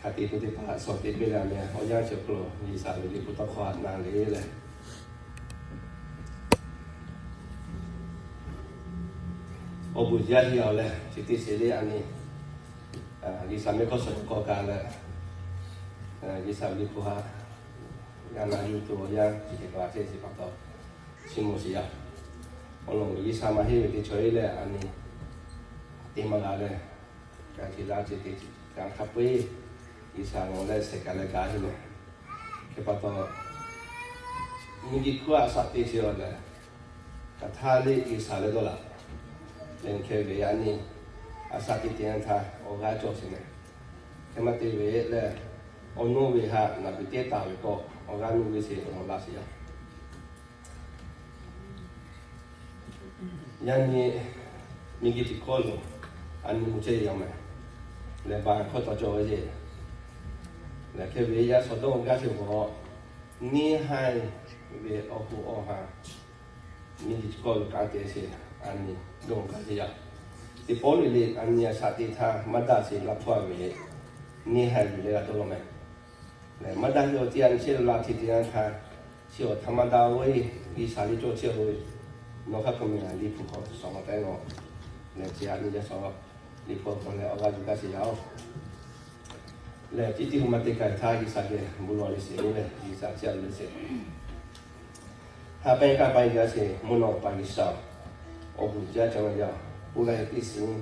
Hk'a te to teˇ hpaˍ suh te piˇ leh, a meh awˬ yanˇ chi awˬ hk'aw lo G'uiˬsha ve liꞈ hpu tawˇ hkawˇ htaꞈ na le leh, awˬ bon jaˇ ve yoˬ leh, chi teˇ sheˍ le a nyi, G'uiˬsha mehˆ hkawˇ suh k'awꞈ kaˬ leh, G'uiˬsha ve liꞈ hpu htaꞈ g'a na yuˬ tuˬ awˬ yanˇ chi teˇ hpaˍ chehˇ sheˍ pa taw, chiˇ mvuh sheˍ yaˇ. Awˬ lawn G'uiˬsha maˇ heˆ ve teˇ chaw e leh a nyi, teˇ maˇ g'a leh, g'a hk'e laˇ ce te, g'a hk'a peu-e G'uiˬsha nawˬ leh shehˍ kaꞈ leh gaˬ heˆ meh. Hk'e pa taw, miˬguiˬ hk'oˆ a shaꞈ teꞈ sheˍ a leh, hk'aˬ htaˇ le G'uiˬsha leh dawˇ laꞈ leh, hk'e ve a nyi, a shaꞈ teꞈ teˇ yanˇ htaˇ awˬ g'aˇ cawˬ sheˍ meh. Hk'e maˇ te ve leh, awˬ nawˇ ve htaꞈ naˬ piˍ teˇ taˍ ve k'o, awˬ g'aˇ nuˇ ve sheˍ awˬ laꞈ sheˍ yaˇ. Yaˇ nyi miˬguiˬ tiꞈ hkawˇ lo a nyi mvuh chehˇ ve yoˬ meh. Lehˬ, baˬ hkawˇ taw cawˬ ve ce. Lehˬ, hk'e ve yaˇ shawˍ dawˇ awˬ g'aˇ sheˍ k'o, neˇ haiˬ ve awˬ hoꞈ awˬ ha miˬguiˬ tiꞈ hkawˇ lo kanˉ te sheˍ, a nyi dawˇ awˬ g'aˇ sheˍ yaˇ. Teˇ pawˆ le le a nyi a shaꞈ teꞈ htaˇ maˇ daꞈ sheˍ laˇ hpawˇ a ve neˇ haiˬ yuˬ leh g'a dawˇ law meh. Lehˬ, maˇ daꞈ ve awˬ ti a nyi chehˇ la hti teˇ yanˇ htaˇ, chi awˬ htaˇ maˇ daꞈ ve G'uiˬsha liꞈ cawˬ chehˇ ve, nawˬ hk'aˇ hk'e meh a liꞈ hpu hk'aw suh maˇ taˍ nawˬ. Lehˬ, chi a nyi yaˇ shawˍ liꞈ hpu hk'aw leh awˬ g'aˇ yuˬ gaˇ sheˍ yaˇ oˬ. Lehˬ, tiˉ tiˉ maˇ te k'ai htaˇ G'uiˬsha geh bon lawˬ le sheˍ le, G'uiˬsha chehˇ a le sheˍ. Haꞈ pehnˇ kanˇ paˆ gaˇ sheˍ mvuhˇ naw pa G'uiˬsha, awˬ bon jaˇ caˇ ve yaˇ, oˇ g'aˇ heˆ teˇ suhˍ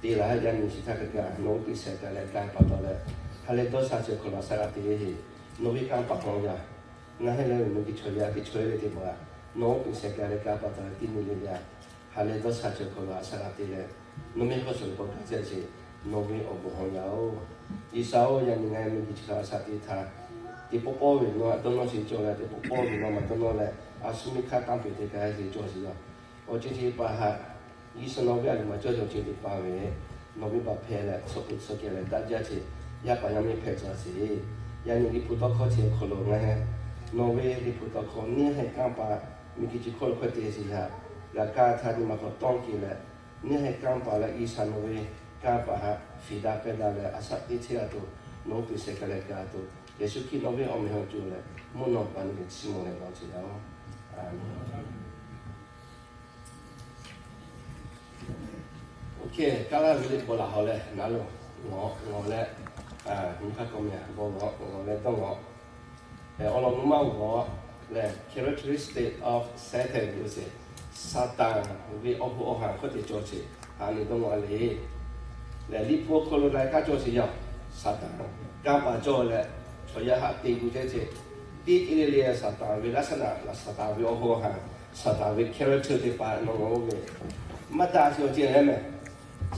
te laˬ haˉ yaˇ nyi chi htaˇ hk'e kaꞈ nawˬ oˇ piˇ shehˍ kaꞈ leh gaˇ pa taw leh, ha lehˬ dawˇ sha ceuˬ hk'aw lo a shaꞈ g'a te ve heˆ. Nawˬ ve kanˇ paˆ hk'aw yaˇ, ngaˬ hui leh ve miˬguiˬ chaw yaˇ teˇ chaw e ve teˇ hpaˍ, nawˬ oˇ piˇ shehˍ kaꞈ leh gaˇ pa taw leh tiˇ nyi le yaˇ, ha lehˬ dawˇ sha ceuˬ hk'aw lo a shaꞈ g'a te leh, nawˬ mehˆ hk'awˇ suh ve k'awꞈ gaˇ chehˇ sheˍ, nawˬ ve awˬ bon hk'aw yaˇ oˬ. G'uiˬsha oˬ, yaˇ nyi ngaˬ hui miˬguiˬ chi htaꞈ a shaꞈ teꞈ htaˇ, teˇ pawˆ pawˆ ve nawˬ htaꞈ dawˇ nawˇ sheˍ cawˬ leh, teˇ pawˆ pawˆ ve nawˬ maˇ dawˇ nawˇ leh, a shu miˇ hk'aˇ kanˇ paˆ teˇ kaꞈ sheˍ cawˬ sheˍ yaˇ. Awˬ ceuˬ chi teˇ hpaˍ htaꞈ G'uiˬsha nawˬ ve a loˍ maˍ cawˇ cawˬ ceuˬ teˇ hpaˍ ve, nawˬ ve baˬ hpehꞈ leh tsuhꞈ kuiˬ tsuhꞈ kehˬ leh daꞈ jaˇ sheˍ, yaˇ paˍ yaˇ miˇ hpehꞈ tcuh sheˍ. Yaˇ nyi liꞈ hpu tawˇ hkawˇ chi hk'aw lo ngaˬ hui, nawˬ ve liꞈ hpu tawˇ hkawˇ neˇ haiˬ kanˇ paˆ miˬguiˬ chi hkawˇ lo hkawˇ te sheˍ yaˇ, g'a kaˇ htaˇ nyi ma hk'aw tawˇ keˬ leh, neˇ haiˬ kanˇ paˆ leh G'uiˬsha nawˬ ve kanˇ paˆ htaꞈ fiˍ daꞈ pehˇ daꞈ leh a shaꞈ teꞈ chehˇ g'a tuˬ, nawˬ oˇ piˇ shehˍ kaꞈ leh gaˇ tuˬ, Yeˍsuˆ Hkriꞈ nawˬ ve awˬ meh hk'aw cawˬ leh mvuhˇ naw pa nyi ve chiˇ mvuh leh g'aw ce yaˇ oˬ. A menˬ. Oˇ hk'e kaˇ laˇ ve liꞈ bvuhꞈ laˬ haw leh naˉ lo, ngaw ngaw leh, nyi hk'aˇ k'awꞈ meh g'aw ngaw ngaw leh dawˇ ngaw. Awˬ lawn mvuhˇ maˇ g'aw lehˬ, characteristic of Satan ve, Saˍtanˍ ve awˬ hoꞈ awˬ ha hkawˇ te cawˬ sheˍ, ha nyi dawˇ ngaw le. Lehˬ, liꞈ hpu awˬ hk'aw lo laiˉ kaˆ cawˬ sheˍ yaˇ. Saˍtanˍ kanˇ paˆ cawˬ leh, chaw yaˇ haꞈ te gu chehˇ sheˍ. Teˇ ceuˬ le le Saˍtanˍ ve laˇ shaˍ naꞈ, Saˍtanˍ ve awˬ hoꞈ awˬ ha, Saˍtanˍ ve character teˇ hpaˍ nawˬ ngaˬ oˇ ve maˇ daꞈ sheˍ awˬ ceuˬ leh meh.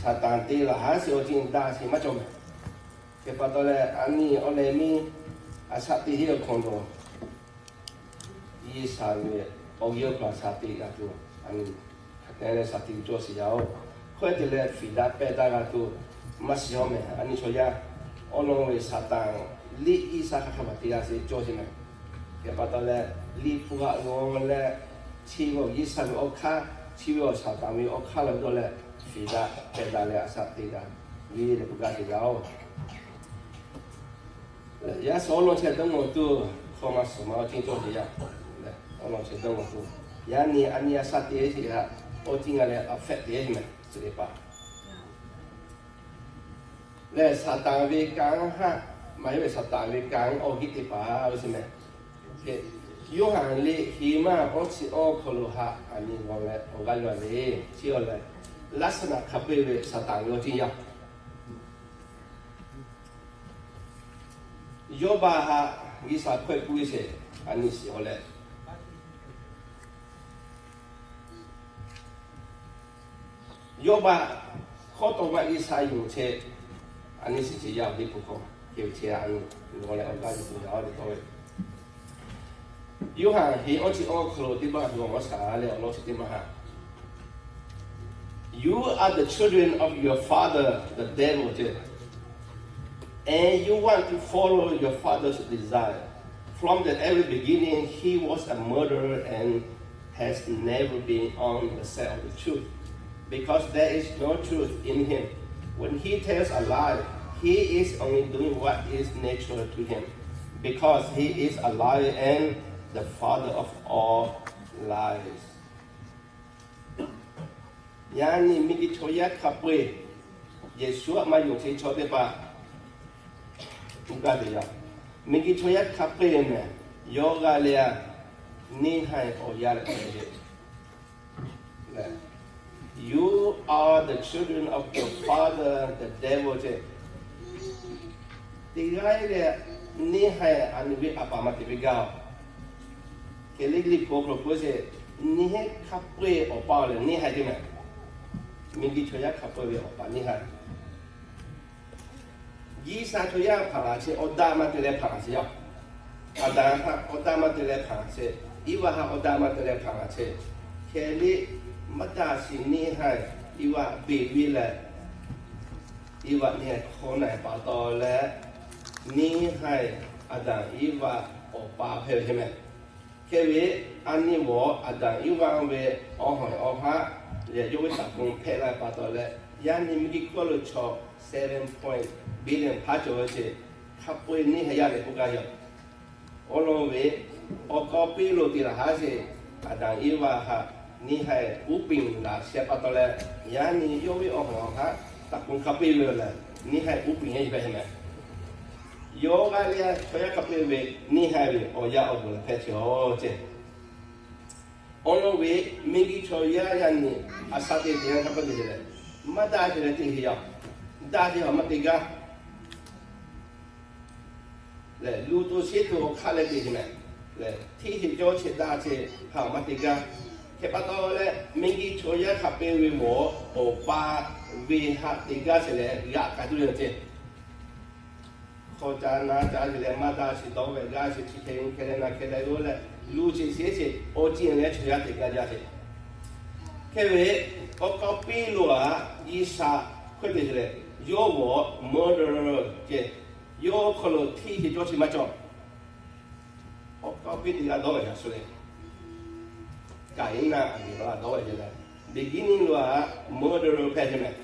Saˍtanˍ te laˬ haˉ sheˍ awˬ ceuˬ daꞈ sheˍ maˇ cawˬ meh. Hk'e pa taw leh, a nyi awˬ leh miˇ a shaꞈ teꞈ heˆ awˬ hk'aw lo G'uiˬsha ve awˬ g'euˆ hk'aw shaꞈ teꞈ g'a tuˬ, a nyi hk'a te leh shaꞈ teꞈ cawˬ sheˍ yaˇ oˬ. Hk'e te leh fiˍ daꞈ pehˇ daꞈ g'a tuˬ maˇ shiˍ awˬ meh. A nyi chaw yaˇ awˬ lawn ve Saˍtanˍ liꞈ G'uiˬsha hk'aˬ hk'e maˇ te g'a sheˍ cawˬ sheˍ meh. Hk'e pa taw leh, liꞈ hpu g'aꞈ g'aw leh, chi ve awˬ G'uiˬsha ve awˬ hk'aˇ, chi ve awˬ Saˍtanˍ ve awˬ hk'aˇ lo dawˇ leh, fiˍ daꞈ pehˇ daꞈ leh a shaꞈ teꞈ daꞈ ve leh k'oˆ gaˇ sheˍ yaˇ oˬ. Yaˇ suhˍ awˬ lawn chehˇ dawˇ ngaw tuˬ, hk'aw maˇ suhˍ ma awˬ ceuˬ cawˬ sheˍ yaˇ. Awˬ lawn chehˇ dawˇ ngaw tuˬ, yaˇ nyi a nyi a shaꞈ teꞈ sheˍ yaˇ, awˬ ceuˬ ngaˬ leh a hpehꞈ te sheˍ meh, chi teˇ hpaˍ lehˬ, Saˍtanˍ ve kanˉ haˆ, maˇ heˆ ve Saˍtanˍ ve kanˉ awˬ hiˆ teˇ hpaˍ ve sheˍ meh. Yoˇhanˬ liꞈ hiˍ maˇ awˇ chi awˇ hk'aw lo haꞈ a nyi g'aw leh awˬ g'aˇ yuˬ le, chi awˬ lehˬ, laˇ shaˍ naꞈ hk'a peu-e ve Saˍtanˍ ve awˬ ceuˬ yaˇ. Yawˇbaˆ haꞈ G'uiˬsha hkawehˇ k'oˆ ve sheˍ, a nyi shiˍ awˬ leh Yawˇbaˆ hkawˇ tawˇ maˇ G'uiˬsha yonˍ chehˇ, a nyi shiˍ ce yaˇ awˬ liˇ hpu hk'aw, hk'e ve chehˇ a nyi, g'aw leh awˬ g'aˇ yuˬ tuˬ yaˇ awˬ te tawˇ ve. Yoˇhanˬ hiˍ awˇ chi awˇ hk'aw lo teˇ baˆ g'aw maˇ shaˍ leh awˬ lawn chi teˇ maˇ haꞈ. You are the children of your father, the devil, and you want to follow your father's desire. From the very beginning, he was a murderer and has never been on the side of the truth, because there is no truth in him. When he tells a lie, He is only doing what is natural to him, because he is alive and the father of all lives. Yaꞈ nyi miˬguiˬ chaw yaˇ hk'a peu-eˬ Yeˍsuˆ maˇ yonˍ sheˍ chaw teˇ hpaˍ, uˇ gaˇ teꞈ yaˇ, miˬguiˬ chaw yaˇ hk'a peu-eˬ mehˬ, yawˇ g'a leh a, neˇ haiˬ awˬ yaˇ leh hk'a peu-eˬ, You are the children of your father, the devil ce. Teˇ g'aˇ leh neˇ haiˬ a nyi ve a paˍ maˇ te ve gaˇ-oˬ. Hk'e le Liꞈ hpu awˬ hk'aw lo k'oˆ sheˍ, neˇ haiˬ hk'a peu-eˬ awˬ pa lehˬ neˇ haiˬ teˇ mehˬ. Miˬguiˬ chaw yaˇ hk'a peu-eˬ ve awˬ pa neˇ haiˬ. G'uiˬsha chaw yaˇ hpanˍ laˬ chi awˬ daꞈ maˇ te leh hpanˍ laˬ chi yaˇ. Aˍdanˍ htaꞈ awˬ daꞈ maˇ te leh hpanˍ laˬ chi, Iˉvaꞈ htaꞈ awˬ daꞈ maˇ te leh hpanˍ laˬ chi, hk'e le maˇ daꞈ shiˍ neˇ haiˬ Iˉvaꞈ beˬ ve leh, Iˉvaꞈ neˇ haiˬ hkawˇ na pa taw leh, neˇ haiˬ Aˍdanˍ Iˉvaꞈ awˬ pa hpehꞈ ve ce mehˬ. Hk'e ve, a nyi g'awˬ Aˍdanˍ Iˉvaꞈ ve awˬ hawˬ awˬ haˉ lehˬ, yawˇ ve taˍ hk'oˆ hpehꞈ la pa taw leh, yaꞈ nyi miˬguiˬ hkawˇ lo chaw seven point billion hpaˇ cawˬ ve ce, hk'a peu-eˬ neˇ haiˬ yaˇ leh k'oˆ gaˇ yaˇ. Awˬ lawn ve, awˬ k'aw piˇ lo te laˬ haˉ sheˍ, Aˍdanˍ Iˉvaꞈ htaꞈ neˇ haiˬ uˉ peunˍ laˬ sheh pa taw leh, yaꞈ nyi yawˇ ve awˬ hawˬ awˬ haˉ taˍ hk'oˆ hk'a peu-eˬ ve lehˬ, neˇ haiˬ uˉ peunˍ yaˇ hpehꞈ ce mehˬ. Yawˇ g'a leh a chaw yaˇ hk'a peu-eˬ ve neˇ haiˬ ve awˬ yaˇ awˬ moˍ lehˬ hpehꞈ ce-oˬ ce. Awˬ lawn ve, miˬguiˬ chaw yaˇ yaˇ nyi a shaꞈ teꞈ teꞈ yanˇ hk'a peu-eˬ te leh, maˇ daꞈ ce leh te ce yaˇ, daꞈ ce htaꞈ maˇ te gaˇ lehˬ, luˬ tuˬ sheˉ tuˬ awˬ hk'aˇ leh te ce mehˬ. Lehˬ, hteˇ heˍ jawˇ chehˇ daꞈ ce htaꞈ maˇ te gaˇ. Hk'e pa taw leh, miˬguiˬ chaw yaˇ hk'a peu-eˬ ve mawˬ awˬ pa ve htaꞈ te gaˇ ce leh g'aꞈ k'ai tuˬ ve ce. Hk'aw ca na ca ce leh maˇ daꞈ shiˍ dawˇ ve g'aˇ shiˍ chi hk'e hk'e leh na hk'e leh g'oˇ leh, luˬ ce sheˉ ce awˬ ceuˬ leh chaw yaˇ te gaˇ jaˇ ce. Hk'e ve, awˬ k'aw piˇ lo a, G'uiˬsha hk'e te ce leh, yawˇ g'awˬ murderer ce, yawˇ hk'aw lo hteˇ heˍ jawˇ chi maˇ cawˬ. Awˬ k'aw piˇ teˇ g'aˇ dawˇ ve yaꞈ shu le. Kaˍiˉnaˆ Aˍbeˍlaˆ dawˇ ve ce leh, beginning lo a, murderer hpehꞈ ce mehˬ.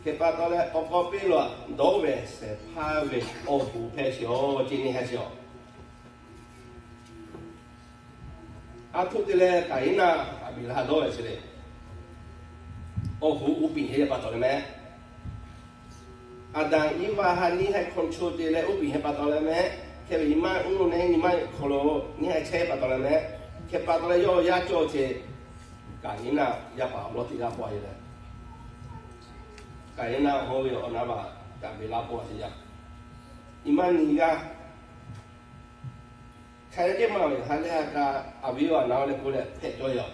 Hk'e pa taw leh, awˬ k'aw piˇ lo a, dawˇ ve shehˍ hpaˇ ve awˬ hoꞈ hpehꞈ ce-oˬ ce, neˇ haiˬ ce-oˬ. A htoꞈ te leh Kaˍiˉnaˆ Aˍbeˍlaˆ dawˇ ve ce le. Awˬ hoꞈ uˉ peunˍ hehˉ pa taw leh mehˬ. Aˍdanˍ Iˉvaꞈ htaꞈ neˇ haiˬ control te leh uˉ peunˍ hehˉ pa taw leh mehˬ. Hk'e ve nyi ma uˉ lo neˇ nyi ma hk'aw lo neˇ haiˬ chehˇ pa taw leh mehˬ. Hk'e pa taw leh yawˇ yaˇ cawˇ ce, Kaˍiˉnaˆ yaˇ paˍ awˬ lawˉ teˇ g'aˇ paw-a ve leh, Kaˍiˉnaˆ hawˉ ve awˬ naˉ baˬ Aˍbeˍlaˆ paw-a ce yaˇ. Nyi ma nyi g'aˇ hk'aˬ hk'e maˇ ve ha lehˬ ha k'a, Aˍbeˍlaˆ na leh k'oˆ leh hpehꞈ cawˇ yaˇ.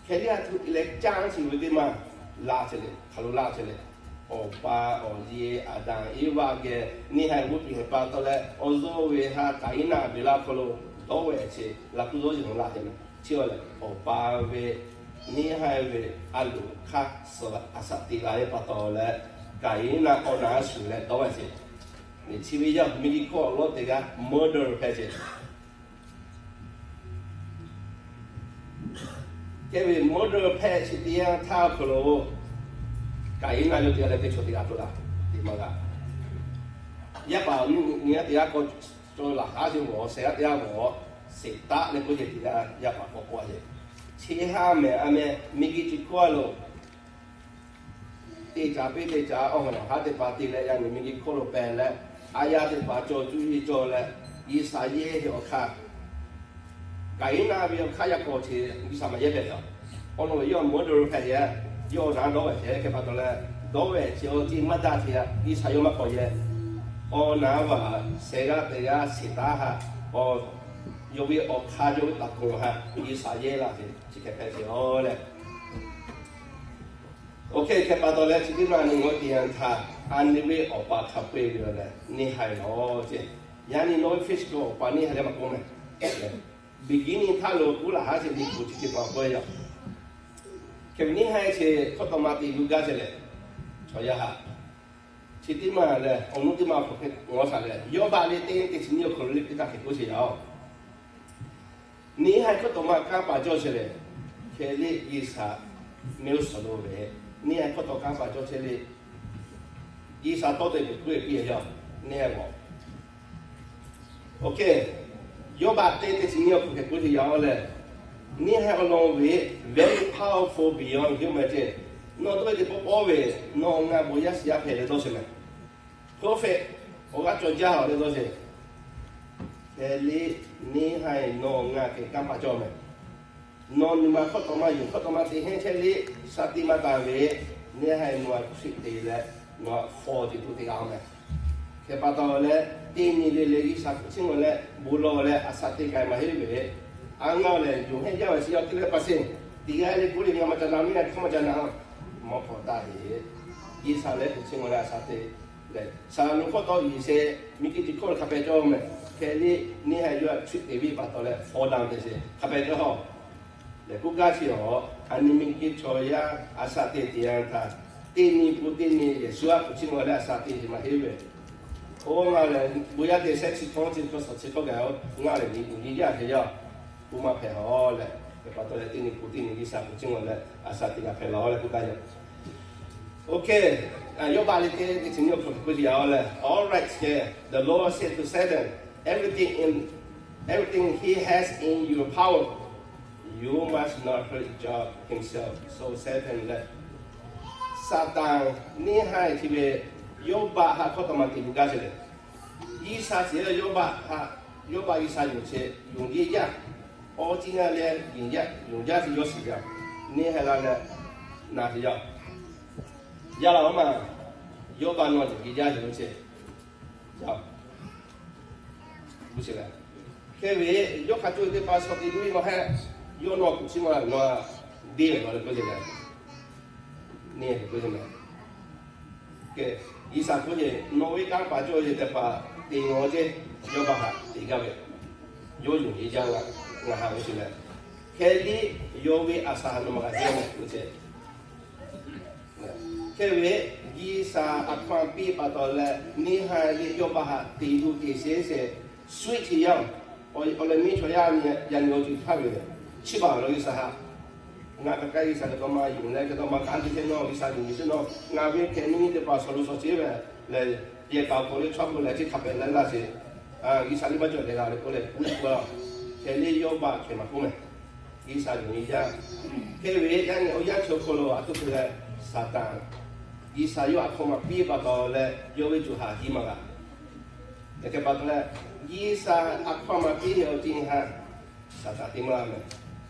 Hk'e le a htoꞈ te leh caˇ shiˍ ve teˇ maˇ laˇ ce le, hk'aˬ lo laˇ ce le. Awˬ pa awˬ e Aˍdanˍ Iˉvaꞈ geh neˇ haiˬ g'oˇ tuˬ hehˉ pa taw leh, awˬ zuhˇ ve ha Kaˍiˉnaˆ Aˍbeˍlaˆ hk'aw lo dawˇ ve ce, laꞈ kuˇ dawˇ yeˬ laˇ ce mehˬ. Chi lehˬ, awˬ pa ve neˇ haiˬ ve a loˍ hk'aˇ suh a shaꞈ teꞈ la ve pa taw leh, Kaˍiˉnaˆ awˬ na shuˍ leh dawˇ ve ce. Chi ve yaˇ miˬguiˬ hkawˇ awˬ lawˉ teˇ g'aˇ murder hpehꞈ ce. Hk'e ve murder hpehꞈ chi teˇ yanˇ htaˇ awˬ hk'aw lo, Kaˍiˉnaˆ yawˇ teˇ g'aˇ leh teˇ chaw teˇ g'aˇ cawˬ la, teˇ maˇ g'a. Yaˇ paˍ nyi g'aˇ teˇ g'aˇ k'awꞈ cawˬ laˬ haˉ sheˍ mawˬ, shehˍ g'aˇ teˇ g'aˇ mawˬ, Seˍtanˍ leh k'oˆ ce teˇ g'aˇ yaˇ paˍ k'awꞈ k'oˆ a ce. Chi haˉ mehˍ a mehˍ miˬguiˬ chi hkawˇ lo teˇ caꞈ piˇ teˇ caꞈ awˬ hawˬ haˉ teˇ hpaˍ te leh yaˇ nyi miˬguiˬ hkawˇ lo pehˍ leh, a yaˇ teˇ hpaˍ cawˬ cuˇ yiˍ cawˬ leh, G'uiˬsha yehˇ ve awˬ hk'aˇ, Kaˍiˉnaˆ ve awˬ hk'aˇ yaˇ k'awꞈ ce G'uiˬsha maˇ yehˇ hpehꞈ yaˇ. Awˬ lawn ve yawˇ murder hpehꞈ yaˇ, yawˇ awˬ na dawˇ ve ce hk'e pa taw leh, dawˇ ve ce awˬ ceuˬ maˇ daꞈ ce yaˇ, G'uiˬsha yawˇ maˇ k'awꞈ yehˇ. Awˬ na vaˬ shehˍ g'aˇ teˇ g'aˇ Seˍtanˍ haˉ, awˬ yawˇ ve awˬ hk'aˇ yawˇ ve taˍ hkawˇ haˉ G'uiˬsha yehˇ laˇ ce, chi hk'e hpehꞈ ce-oˬ leh, Oˇ hk'e hk'e pa taw leh chi teˇ maˬ nyi ngaˬ hui te yanˇ htaˇ, a nyi ve awˬ pa hk'a peu-eˬ ve lehˬ neˇ haiˬ lawˬ ce. Yaꞈ nyi nawˬ ve Facebook awˬ pa neˇ haiˬ leh maˇ k'oˆ mehˬ. Beginning htaˇ lo k'oˆ laˬ haˉ sheˍ, liꞈ hpu chi teˇ hpaˍ k'oˆ ve yaˇ. Hk'e ve neˇ haiˬ ce hkawˇ tawꞈ ma te lu gaˇ ce lehˬ, chaw yaˇ haꞈ chi teˇ maˬ lehˬ awˬ nuˇ teˇ maˬ hk'aˬ hk'e ngawˬ shaˍ leh, Yawˇbaˆ le teˇ teˇ chi nyiˇ awˬ hk'aw lo le teˇ htaˇ hk'e k'oˆ sheˍ yaˇ-oˬ. Neˇ haiˬ hkawˇ tawꞈ ma kanˇ paˍ cawˇ chehˇ leh, hk'e le G'uiˬsha mehˆ g'uˇ suhˍ lo ve, neˇ haiˬ hkawˇ tawꞈ kanˇ paˍ cawˇ chehˇ le. G'uiˬsha tawˇ te peuˬ k'oˆ ve piˇ ve yaˇ neˇ haiˬ mawˬ. Okay, Yawˇbaˆ teˇ teˇ chi nyiˇ awˬ hk'aw hk'e k'oˆ ve yaˇ lehˬ, neˇ haiˬ awˬ lawn ve very powerful beyond human ce. Nawˬ dawˇ ve teˇ pawˆ pawˆ ve, nawˬ ngaˬ bon yaˇ shiˍ yaˇ hpehꞈ leh dawˇ sheˍ mehˍ. Prophet, awˬ g'aˇ cawˬ jaˇ-oˬ leh dawˇ sheˍ. Hk'e le, neˇ haiˬ nawˬ ngaˬ hk'e kanˇ paˍ cawˬ mehˍ. Nawˬ nyi ma hkawˇ tawꞈ ma yuˬ hkawˇ tawꞈ ma te hehnˇ chehˇ le, shaˍ tiꞈ maˇ taˍ ve, neˇ haiˬ nawˬ htaꞈ hpu shiˍ te leh, nawˬ htaꞈ fawˬ teꞈ tuˬ te g'a-oˬ mehˍ. Hk'e pa taw leh, teˇ nyi le le G'uiˬsha hpu chiˇ mvuh leh bon lawˬ leh a shaˍ te k'ai maˇ heˆ ve, a ngaˬ lehˬ yonˍ hehnˇ jaˇ ve chi yaˇ teˇ leh pa sheˍ, teˇ g'aˇ le k'oˆ le ngaˬ maˇ ca na, miˇ g'aˇ hkawˇ maˇ ca na, mawˇ hk'awꞈ taˇ heˆ. G'uiˬsha lehˬ hpu chiˇ mvuh leh a shaˍ te leh, saˍ laꞈ lonˉ hkawˇ tawˆ yiˍ sheˍ, miˬguiˬ chi hkawˇ hk'a pehˍ cawˬ mehˍ. Hk'e le, neˇ haiˬ yawˇ htaꞈ hpu shiˍ te ve pa taw leh fawˬ daꞈ ve sheˍ, hk'a pehˍ cawˬ-oˬ. Lehˬ k'oˆ gaˇ chi-awˬ, a nyi miˬguiˬ chaw yaˇ a shaˍ te te yanˇ htaˇ, teˇ nyi pun teˇ nyi Yeˍsuˆ a hpu chiˇ mvuh leh a shaˍ te ve maˇ heˆ ve. Oˇ ngaˬ lehˬ bon yaˇ te shehˆ chi hkawˇ chi hkawˇ shawˍ chi hkawˇ gaˬ-oˬ, ngaˬ lehˬ nyi uiˍ nyi yaˇ hk'e yaˇ, k'oˆ maˇ hpehꞈ-oˬ leh, hk'e pa taw leh teˇ nyi pun teˇ nyi G'uiˬsha hpu chiˇ mvuh leh a shaˍ te g'a hpehꞈ la-oˬ leh k'oˆ gaˇ yaˇ. Okay, Yawˇbaˆ le teˇ teˇ chi nyiˇ awˬ hk'aw hk'e k'oˆ ve yaˇ lehˬ, all right, the Lord said to Satan, everything in, everything he has in your power, you must not hurt Job himself. So Satan lehˬ, Saˍtanˍ neˇ haiˬ chi ve Yawˇbaˆ htaꞈ hkawˇ tawꞈ ma te yuˬ gaˇ sheˍ lehˬ, G'uiˬsha shiˍ leh Yawˇbaˆ htaꞈ, Yawˇbaˆ G'uiˬsha yonˍ sheˍ, yonˍ jeˇ jaˇ. Awˬ ceuˬ ngaˬ lehˬ yonˍ jaˇ, yonˍ jaˇ chi yawˇ shiˍ jaˇ. Neˇ haiˬ la leh naˬ sheˍ jaˇ. Yaˇ laˬ-oˬ maˬ, Yawˇbaˆ nawˬ yonˍ jeˇ jaˇ yoˬ ce. Hk'e ve, yawˇ hk'a co teˇ pa shaw te duˇ ve nawˬ hehˆ, yawˇ nawˬ hpu chiˇ mvuh laˬ nawˬ deˇ ve nawˬ leh k'oˆ ve lehˬ, neˇ haiˬ k'oˆ ve lehˬ, G'uiˬsha k'oˆ ve, nawˬ ve kanˇ paˍ cawˬ ve teˇ hpaˍ te ngaw ceˇ, Yawˇbaˆ htaꞈ te gaˇ ve, yawˇ yonˍ jeˇ jaˇ, ngaˬ haꞈ ve sheˍ lehˬ, hk'e le, yawˇ ve a shaˍ htaꞈ nawˬ maˇ g'a jaˇ ve k'oˆ ce. Hk'e ve, G'uiˬsha a hkaw-anˬ piˇ pa taw leh neˇ haiˬ le Yawˇbaˆ htaꞈ te tuˬ te sheˍ sheˍ, sweet yanˇ, awˬ leh miˇ chaw yaˇ yaꞈ nyi awˬ ceuˬ htaˇ ve, chi baˬ lawˬ G'uiˬsha htaꞈ, ngaˬ hk'aˬ hk'e G'uiˬsha hk'e taw maˇ yonˍ leh hk'e taw maˇ kanˉ te chehˇ nawˬ, G'uiˬsha yonˍ ve ceˇ nawˬ, ngaˬ ve hkeh nyi teˇ hpaˍ shawˍ lo shawˍ ceˇ ve lehˬ, yehˬ kaꞈ awˬ hk'aw lo chaw k'oˆ leh chi hk'a pehꞈ leh laˇ sheˍ. G'uiˬsha liˇ maˇ cawˬ leh g'a leh k'oˆ leh k'oˆ ve, hk'e le Yawˇbaˆ hkeh maˇ k'oˆ mehˍ. G'uiˬsha yonˍ ve jaˇ. Hk'e ve yaˇ nyi awˬ yanˇ chi awˬ hk'aw lo a tuˇ hk'e leh, Saˍtanˍ, G'uiˬsha yawˇ a hkaw maˍ piˇ pa taw leh yawˇ ve co ha hiˇ maˇ g'a. Hk'e pa taw leh, G'uiˬsha a hkaw maˍ piˇ ve awˬ ceuˬ htaꞈ Saˍtanˍ te maˇ g'a mehˍ.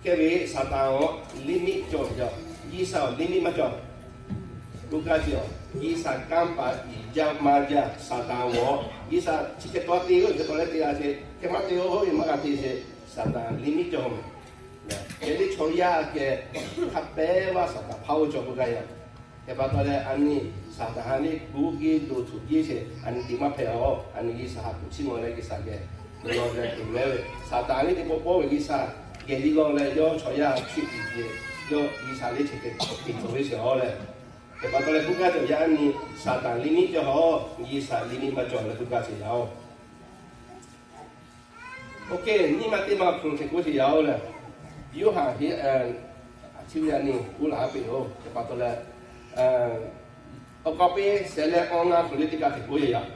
Hk'e ve Saˍtanˍ awˬ limit cawˬ ve yoˬ. G'uiˬsha awˬ limit maˇ cawˬ. K'oˆ gaˇ ce-oˬ, G'uiˬsha kanˇ paˍ iˍ jaˇ maˇ jaˇ, Saˍtanˍ awˬ, G'uiˬsha chi hk'e taw te-o, hk'e taw leh te g'a ce, hk'e maˇ te-o ve maˇ g'a te ce, Saˍtanˍ limit cawˬ mehˍ. Hk'e le chaw yaˇ geh hk'a pehˉ vaˇ Saˍtanˍ hpaˇ oˇ cawˬ k'oˆ gaˇ yoˬ. Hk'e pa taw leh a nyi Saˍtanˍ ha neˇ kuˇ giˇ do tuˬ giˇ sheˍ, a nyi te maˇ hpehꞈ-oˬ. A nyi G'uiˬsha htaꞈ hpu chiˇ mvuh leh G'uiˬsha geh, nawˬ geh te mehˍ ve, Saˍtanˍ liˇ teˇ pawˆ pawˆ ve G'uiˬsha geh liˇ lawˇ leh yawˇ chaw yaˇ htaꞈ hpu tiꞈ ve, yawˇ G'uiˬsha liˇ chi hk'e te cawˬ ve sheˍ-oˬ leh. Hk'e pa taw leh k'oˆ gaˇ cawˬ yaˇ nyi Saˍtanˍ limit cawˬ-oˬ, G'uiˬsha limit maˇ cawˬ leh k'oˆ gaˇ cawˬ yaˇ-oˬ. Okay, nyiˇ ma teˇ ma hk'aw hk'e k'oˆ ce yaˇ-oˬ leh, Yoˇhanˬ chi ve yaˇ nyi k'oˆ laˇ piˇ-oˬ. Hk'e pa taw leh, awˬ k'aw piˇ shehˍ leh awˬ ngaˇ hk'aw leh teˇ kaꞈ hk'e k'oˆ ce yaˇ.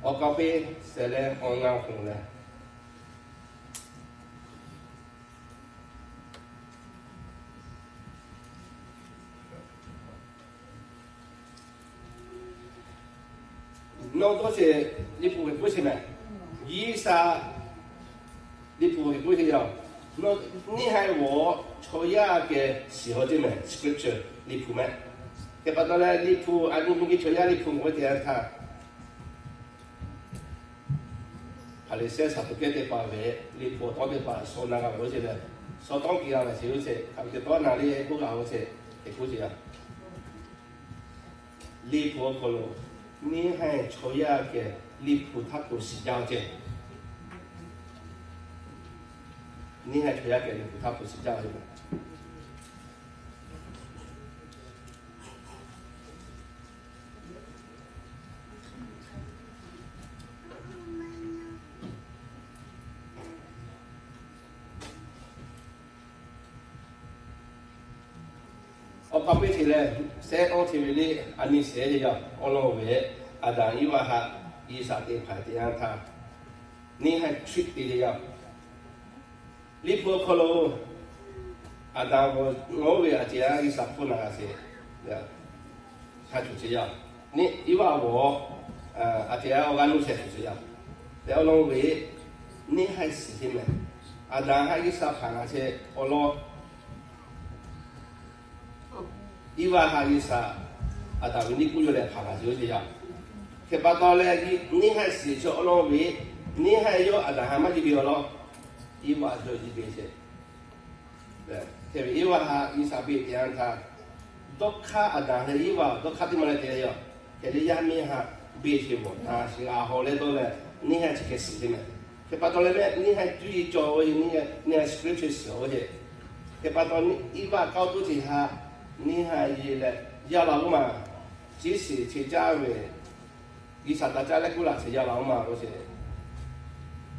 Awˬ k'aw piˇ shehˍ leh awˬ ngaˇ hk'aw leh Nawˬ dawˇ sheˍ, Liꞈ hpu hk'e k'oˆ sheˍ mehˍ. G'uiˬsha, Liꞈ hpu hk'e k'oˆ sheˍ yaˇ. Nawˬ neˇ haiˬ g'awˬ chaw yaˇ geh shiˍ haw ceˇ mehˍ, scripture, Liꞈ hpu mehˍ. Hk'e pa taw leh Liꞈ hpu a nyi miˬguiˬ chaw yaˇ Liꞈ hpu k'oˆ ve teˇ yanˇ htaˇ, Hpaˍriˍsehˇ Saˍduˆkehˇ teˇ hpaˍ ve Liꞈ hpu awˬ tawˉ teˇ hpaˍ shaw na g'a ve ce leh, shaw tawˉ keu g'a ve sheˍ ve ce, hk'aˬ ve te tawˉ na le k'oˆ g'a ve ce, hk'e k'oˆ ce yaˇ. Liꞈ hpu awˬ hk'aw lo neˇ haiˬ chaw yaˇ geh Liꞈ hpu htaˇ k'oˍ shiˍ jaˇ ce. Neˇ haiˬ chaw yaˇ geh Liꞈ hpu htaˇ k'oˍ shiˍ jaˇ ve Awˬ pa piˇ te leh, sehˉ awˇ te ve le, a nyi shehˍ te yaˇ awˬ lawn ve, Aˍdanˍ Iˉvaˆ haꞈ G'uiˬsha te hpanˍ te yanˇ htaˇ, neˇ haiˬ chi te te yaˇ. Liꞈ hpu awˬ hk'aw lo, Aˍdanˍ g'awˬ ve aˬ ceˬ a G'uiˬsha hpawˇ na g'a sheˍ, sha cuˬ sheˍ yaˇ. Iˉvaˆ g'awˬ, aˬ ceˬ a awˬ g'aˇ nuˇ shehˍ cuˬ sheˍ yaˇ. Leh awˬ lawn ve, neˇ haiˬ shiˍ te mehˍ. Aˍdanˍ haꞈ G'uiˬsha hpanˍ g'a sheˍ awˬ lawn Iˉvaˆ haꞈ G'uiˬsha Aˍdanˍ ve neˇ kuˇ yawˇ leh hpanˍ g'a sheˍ oˇ ve yaˇ. Hk'e pa taw leh, neˇ haiˬ shiˍ chi awˬ lawn ve, neˇ haiˬ yawˇ Aˍdanˍ haꞈ maˇ jiˇ ve awˬ lawn, Iˉvaˆ yawˇ jiˇ ve sheˍ. Hk'e ve Iˉvaˆ haꞈ G'uiˬsha beˆ te yanˇ htaˇ, dawˇ hk'aˇ Aˍdanˍ leh Iˉvaˆ dawˇ hk'aˇ teˇ maˇ leh te yaˇ. Hk'e te yaˇ miˇ haꞈ beˆ sheˍ mawˬ taˍ sheˍ g'a haw leh dawˇ leh, neˇ haiˬ chi hk'e shiˍ te mehˍ. Hk'e pa taw leh mehˆ neˇ haiˬ cuˇ yiˍ cawˬ ve, neˇ haiˬ scripture shiˍ oˇ ve. Hk'e pa taw, Iˉvaˆ k'aoˆ tuˬ te haꞈ, neˇ haiˬ yeˬ leh, yaˇ la oˇ ma, ciˉ shiˍ che caˇ ve, G'uiˬsha taˍ caˇ leh kuˇ laˬ sheˍ yaˇ la oˇ ma k'oˆ sheˍ.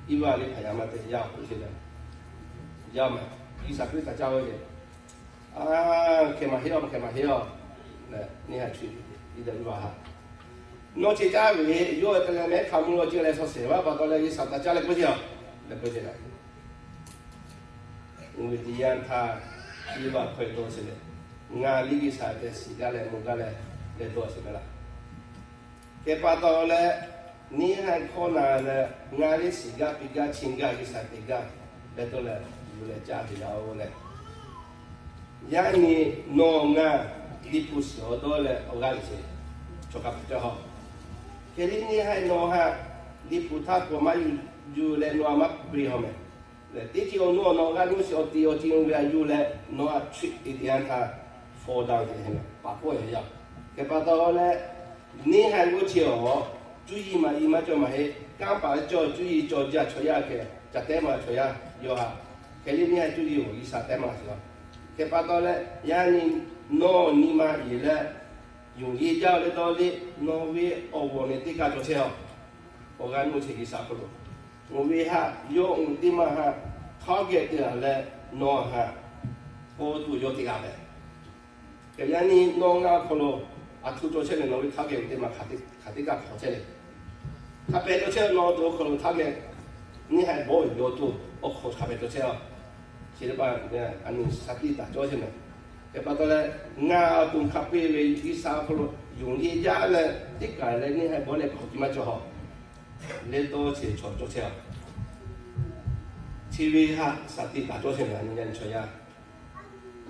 Iˉvaˆ liˇ hpaˍ yaˇ maˇ te yaˇ k'oˆ sheˍ leh, yaˇ ma, G'uiˬsha Hkriꞈ taˍ caˇ ve, hk'e maˇ heˆ a, hk'e maˇ heˆ a, neˇ haiˬ cuˇ yiˍ te Iˉvaˆ haꞈ, nawˬ che caˇ ve yawˇ te leh mehˉ hk'a mvuh lo ce leh shaw shehˍ vaˇ pa taw leh G'uiˬsha taˍ caˇ leh k'oˆ sheˍ a, leh k'oˆ sheˍ leh, oˇ ve te yanˇ htaˇ, Iˉvaˆ hk'aw dawˇ sheˍ leh, ngaˬ liˇ G'uiˬsha te shiˍ gaˇ leh mvuh gaˇ leh, leh dawˇ sheˍ ve laˇ. Hk'e pa taw leh, neˇ haiˬ hkawˇ na leh, ngaˬ liˇ shiˍ gaˇ piˇ gaˇ chi gaˇ G'uiˬsha te gaˇ, leh dawˇ leh, yuˬ leh caˇ te yaˇ oˬ leh, yaˇ nyi nawˬ ngaˬ Liꞈ hpu shiˍ awˬ dawˇ leh awˬ g'aˇ yuˬ sheˍ, chaw hk'a peu-eˬ cawˇ haw. Hk'e liˇ neˇ haiˬ nawˬ haꞈ Liꞈ hpu htaˇ hpu maˇ yuˬ leh nawˬ a maˇ piˇ haw mehˍ. Leh teˇ ceuˬ awˬ nu awˬ nawˬ g'aˇ nuˇ shiˍ awˬ te awˬ te ve a yuˬ leh nawˬ a cuˇ te te yanˇ htaˇ, fawˇ daꞈ te paˍ k'oˆ ve yaˇ. Hk'e pa taw leh, neˇ haiˬ g'oˇ chi awˬ, cuˇ yiˍ maˇ yiˍ maˇ cawˬ maˇ heˆ. Kanˇ paˍ cawˬ cuˇ yiˍ cawˬ jaˇ chaw yaˇ hk'e, caˬ tehˉ ma chaw yaˇ yawˇ haꞈ. Hk'e liˇ neˇ haiˬ cuˇ yiˍ awˬ G'uiˬsha tehˉ ma sheˍ a. Hk'e pa taw leh, yaˇ nyi nawˬ nyi ma yeˬ leh, yonˍ yeˇ jaˇ leh dawˇ leh, nawˬ ve awˬ g'awˬ nehˬ teˇ kaˇ cawˬ chehˇ a. Awˬ g'aˇ nuˇ chi G'uiˬsha hk'aw lo, nawˬ ve haꞈ yawˇ uˬ teˇ maˇ haꞈ, target te a leh, nawˬ haꞈ k'aw tuˬ yawˇ te g'a ve. Hk'e yaˇ nyi nawˬ ngaˬ hk'aw lo, aˬ htoꞈ cawˬ chehˇ leh nawˬ ve target uˬ teˇ maˇ hk'aˬ teˇ kaꞈ hk'awꞈ chehˇ leh, hk'a pehꞈ cawˬ chehˇ nawˬ tuˬ awˬ hk'aw lo target, neˇ haiˬ bawˆ ve yawˇ tuˬ awˬ hk'aw hk'a pehꞈ cawˬ chehˇ a. Chi teˇ hpaˍ, a nyi shaˍ tiꞈ taˍ cawˇ chehˇ mehˍ. Hk'e pa taw leh, ngaˬ a tuˬ hk'a peu-eˬ ve G'uiˬsha awˬ hk'aw lo yonˍ yeˇ jaˇ leh teˇ kaˬ leh neˇ haiˬ bawˆ leh hk'awꞈ te maˇ cawˬ haw. Leh dawˇ sheˍ chaw cawˬ chehˇ a. Chi ve haꞈ shaˍ tiꞈ taˍ cawˇ chehˇ mehˍ, a nyi yaˇ nyi chaw yaˇ.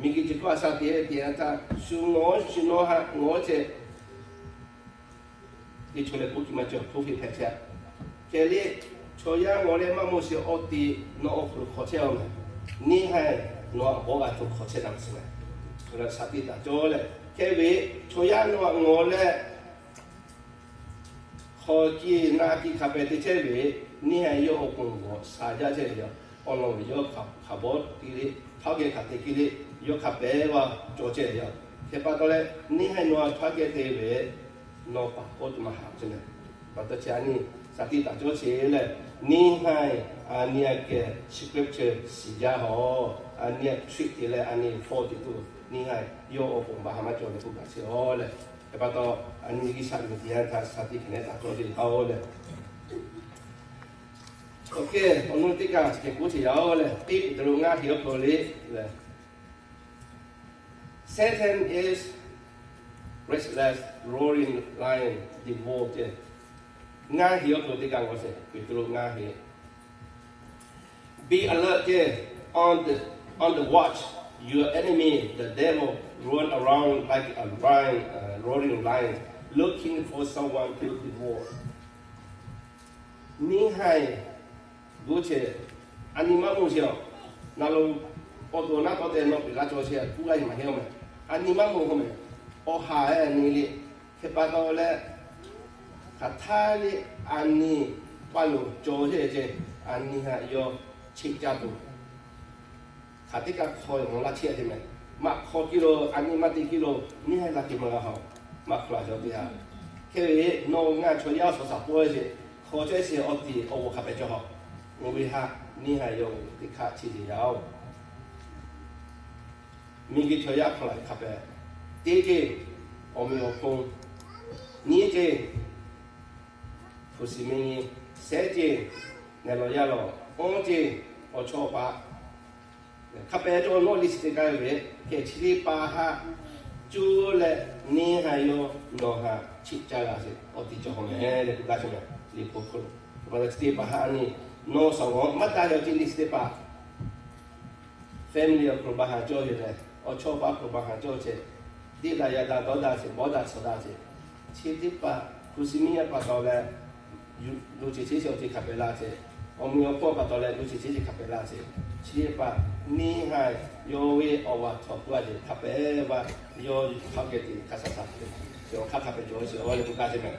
Miˬguiˬ chi hkawˇ a shaˍ tiꞈ te a htaˇ, shu ngawˬ shu nawˬ haꞈ ngawˬ chehˇ. Teˇ chaw leh k'oˆ tiꞈ maˇ cawˬ, hk'oˆ hk'e hpehꞈ chehˇ. Hk'e leh, chaw yaˇ ngawˬ leh maˇ mawˬ sheˍ awˬ te, nawˬ awˬ hk'aw lo hk'awꞈ chehˇ a mehˍ. Neˇ haiˬ nawˬ haꞈ bawˆ g'a tuˬ hk'awꞈ chehˇ taˍ sheˍ mehˍ. Chaw yaˇ shaˍ tiꞈ taˍ cawˇ leh, hk'e ve chaw yaˇ nawˬ haꞈ ngawˬ leh hk'awꞈ kiˇ na kiˇ hk'a pehꞈ te chehˇ ve, neˇ haiˬ yawˇ awˬ pon g'awˬ sha jaˇ chehˇ ve yoˬ. Awˬ lawn ve yawˇ hk'a bawˆ kiˇ leh, hk'a geh hk'a te kiˇ leh, yawˇ hk'a pehꞈ g'a cawˬ chehˇ ve yoˬ. Hk'e pa taw leh, neˇ haiˬ nawˬ hk'a geh te ve, nawˬ paˍ k'awꞈ tuˬ maˇ haꞈ chehˇ mehˍ. Pa taw chi a nyi shaˍ tiꞈ taˍ cawˇ chehˇ leh, neˇ haiˬ a nyi a kehˬ scripture shiˍ jaˇ haw, a nyi a cuˇ te leh a nyi fawˇ te tuˬ, neˇ haiˬ yawˇ awˬ pon baˬ ha maˇ cawˬ leh k'oˆ gaˬ chehˇ a leh, hk'e pa taw, a nyi G'uiˬsha miˬguiˬ te yanˇ htaˇ shaˍ tiꞈ hk'e nehˉ taˍ cawˇ chehˇ a leh, awˬ hk'e awˬ nu teˇ kaˬ hk'e k'oˆ chehˇ yaˇ leh, teˇ Peˍtruˆ ngaˇ hk'e awˬ hk'aw lo le, Satan is restless, roaring lion, devour te. Ngaˇ hk'e awˬ hk'aw lo teˇ kaˬ g'awˬ sheˍ, Peˍtruˆ ngaˇ hk'e. Be alert, on the, on the watch. Your enemy, the devil, roam around like a lion, uh, roaring lion, looking for someone to devour. Neˇ haiˬ g'oˇ chehˇ, a nyi maˇ mawˬ sheˍ a. Ngaˬ lo awˬ to naˉ tawˆ te nawˬ piˍ laˇ cawˬ chehˇ, kuˇ g'aˇ yeˬ maˇ heˆ a mehˍ. A nyi maˇ mawˬ k'o mehˍ, awˬ haˍ a nyi le. Hk'e pa taw leh, hk'aˬ htaˇ le, a nyi paˇ lo cawˬ chehˇ ceh, a nyi haꞈ yawˇ cheˆ caˇ tuˬ, hk'aˬ teˇ kaꞈ hk'aw yawˬ laˇ chehˇ a te mehˍ. Maˇ hk'aw kiˇ lo, a nyi maˇ te kiˇ lo, neˇ haiˬ laˇ te maˇ g'a haꞈ, maˇ hk'aw laˬ cawˬ te a. Hk'e ve, nawˬ ngaˬ chaw yaˇ shaˍ shaˍ pawˇ sheˍ, hk'aw chehˇ sheˍ awˬ te awˬ g'awˬ hk'a pehꞈ cawˬ haꞈ. Oˇ ve haꞈ neˇ haiˬ yawˇ teˇ hk'aˇ chi te yaˇ oˬ. Miˬguiˬ chaw yaˇ hk'aˬ laˬ hk'a pehꞈ Teˇ ceuˬ, awˬ meꞈ awˬ hponˇ. Nyiˇ ceuˬ, hpu shi miˇ nyi. Shehˉ ceuˬ, neˬ lawˬ yaˇ lawˬ. Awˇ ceuˬ, awˬ chawˇ awˬ paˆ. Hk'a pehˍ cawˬ nawˉ liꞈ shiˍ te k'ai ve, hk'e chi teˇ hpaˍ haꞈ cuˇ leh neˇ haiˬ yawˇ nawˬ haꞈ chiꞈ caˇ g'a sheˍ. Awˬ tiꞈ cawˬ hawˬ mehˍ leh k'oˆ gaˇ sheˍ mehˍ. Liꞈ hpu hk'oˆ lo pa taw chi teˇ hpaˍ haꞈ nyi nawˬ shaˍ g'awˬ maˇ taˇ yaw ceuˬ liꞈ shiˍ teˇ hpaˍ family awˬ hk'aw lo ba haˍ cawˇ ve leh, awˬ chawˇ awˬ paˆ hk'aw lo ba haˍ cawˇ ve ceh, teˇ daꞈ yaꞈ daꞈ dawˇ daꞈ sheˍ, bawˇ daꞈ shawˍ daꞈ sheˍ, chi teˇ hpaˍ hpu shi miˇ yaˇ pa taw leh, lo ceˬ cheˉ chi awˬ ceuˬ hk'a pehˍ la ceh, awˬ meꞈ awˬ hpawˇ pa taw leh lo ceˬ cheˉ chi hk'a pehˍ la ceh, chi teˇ hpaˍ neˇ haiˬ yawˇ ve awˬ vaˬ htawnˍ k'oˆ a ceh hk'a pehˍ va, yawˇ hk'a geh te hk'a shaˍ shaˍ, awˬ hk'aˇ hk'a pehˍ cawˬ ve sheˍ leh k'oˆ gaˇ sheˍ mehˍ.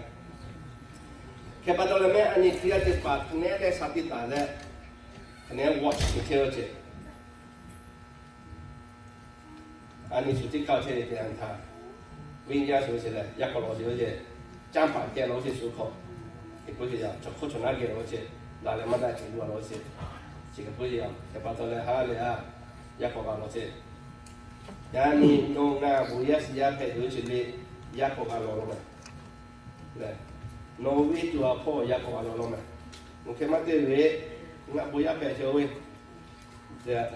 Hk'e pa taw leh mehˆ a nyi Hkriꞈ yaˇ teˇ hpaˍ hk'aˬ nehˉ leh sha teˇ taˍ leh, hk'aˬ nehˉ watch teˇ chehˇ ve ceh, a nyi shu teˇ hkaˇ chehˇ ve te a nyi htaˇ, venˇ yaˇ shu ve ceh leh yaˇ hk'awꞈ lawˬ ceh ve ceh, canˇ paˍ kehˬ lawˬ ve ceh shu hk'awꞈ, hk'e k'oˆ ceh yaˇ chaw hk'oˆ chaw naˉ geh lawˬ ve ceh, la leh maˇ daꞈ ceh lu a lawˬ ve ceh, chi hk'e k'oˆ ceh yaˇ hk'e pa taw leh ha leh a, yaˇ hk'awꞈ g'a lawˬ ceh, yaꞈ nyi nawˬ ngaˬ bon yaˇ shiˍ yaˇ hpehꞈ tuˬ ve ceh le, yaˇ hk'awꞈ g'a lawˬ lawˬ mehˍ. Lehˬ, nawˬ ve tuˬ a hpawˇ yaˇ hk'awꞈ g'a lawˬ lawˬ mehˍ. Nawˬ hk'e maˇ te ve, ngaˬ bon yaˇ hpehꞈ chehˇ ve,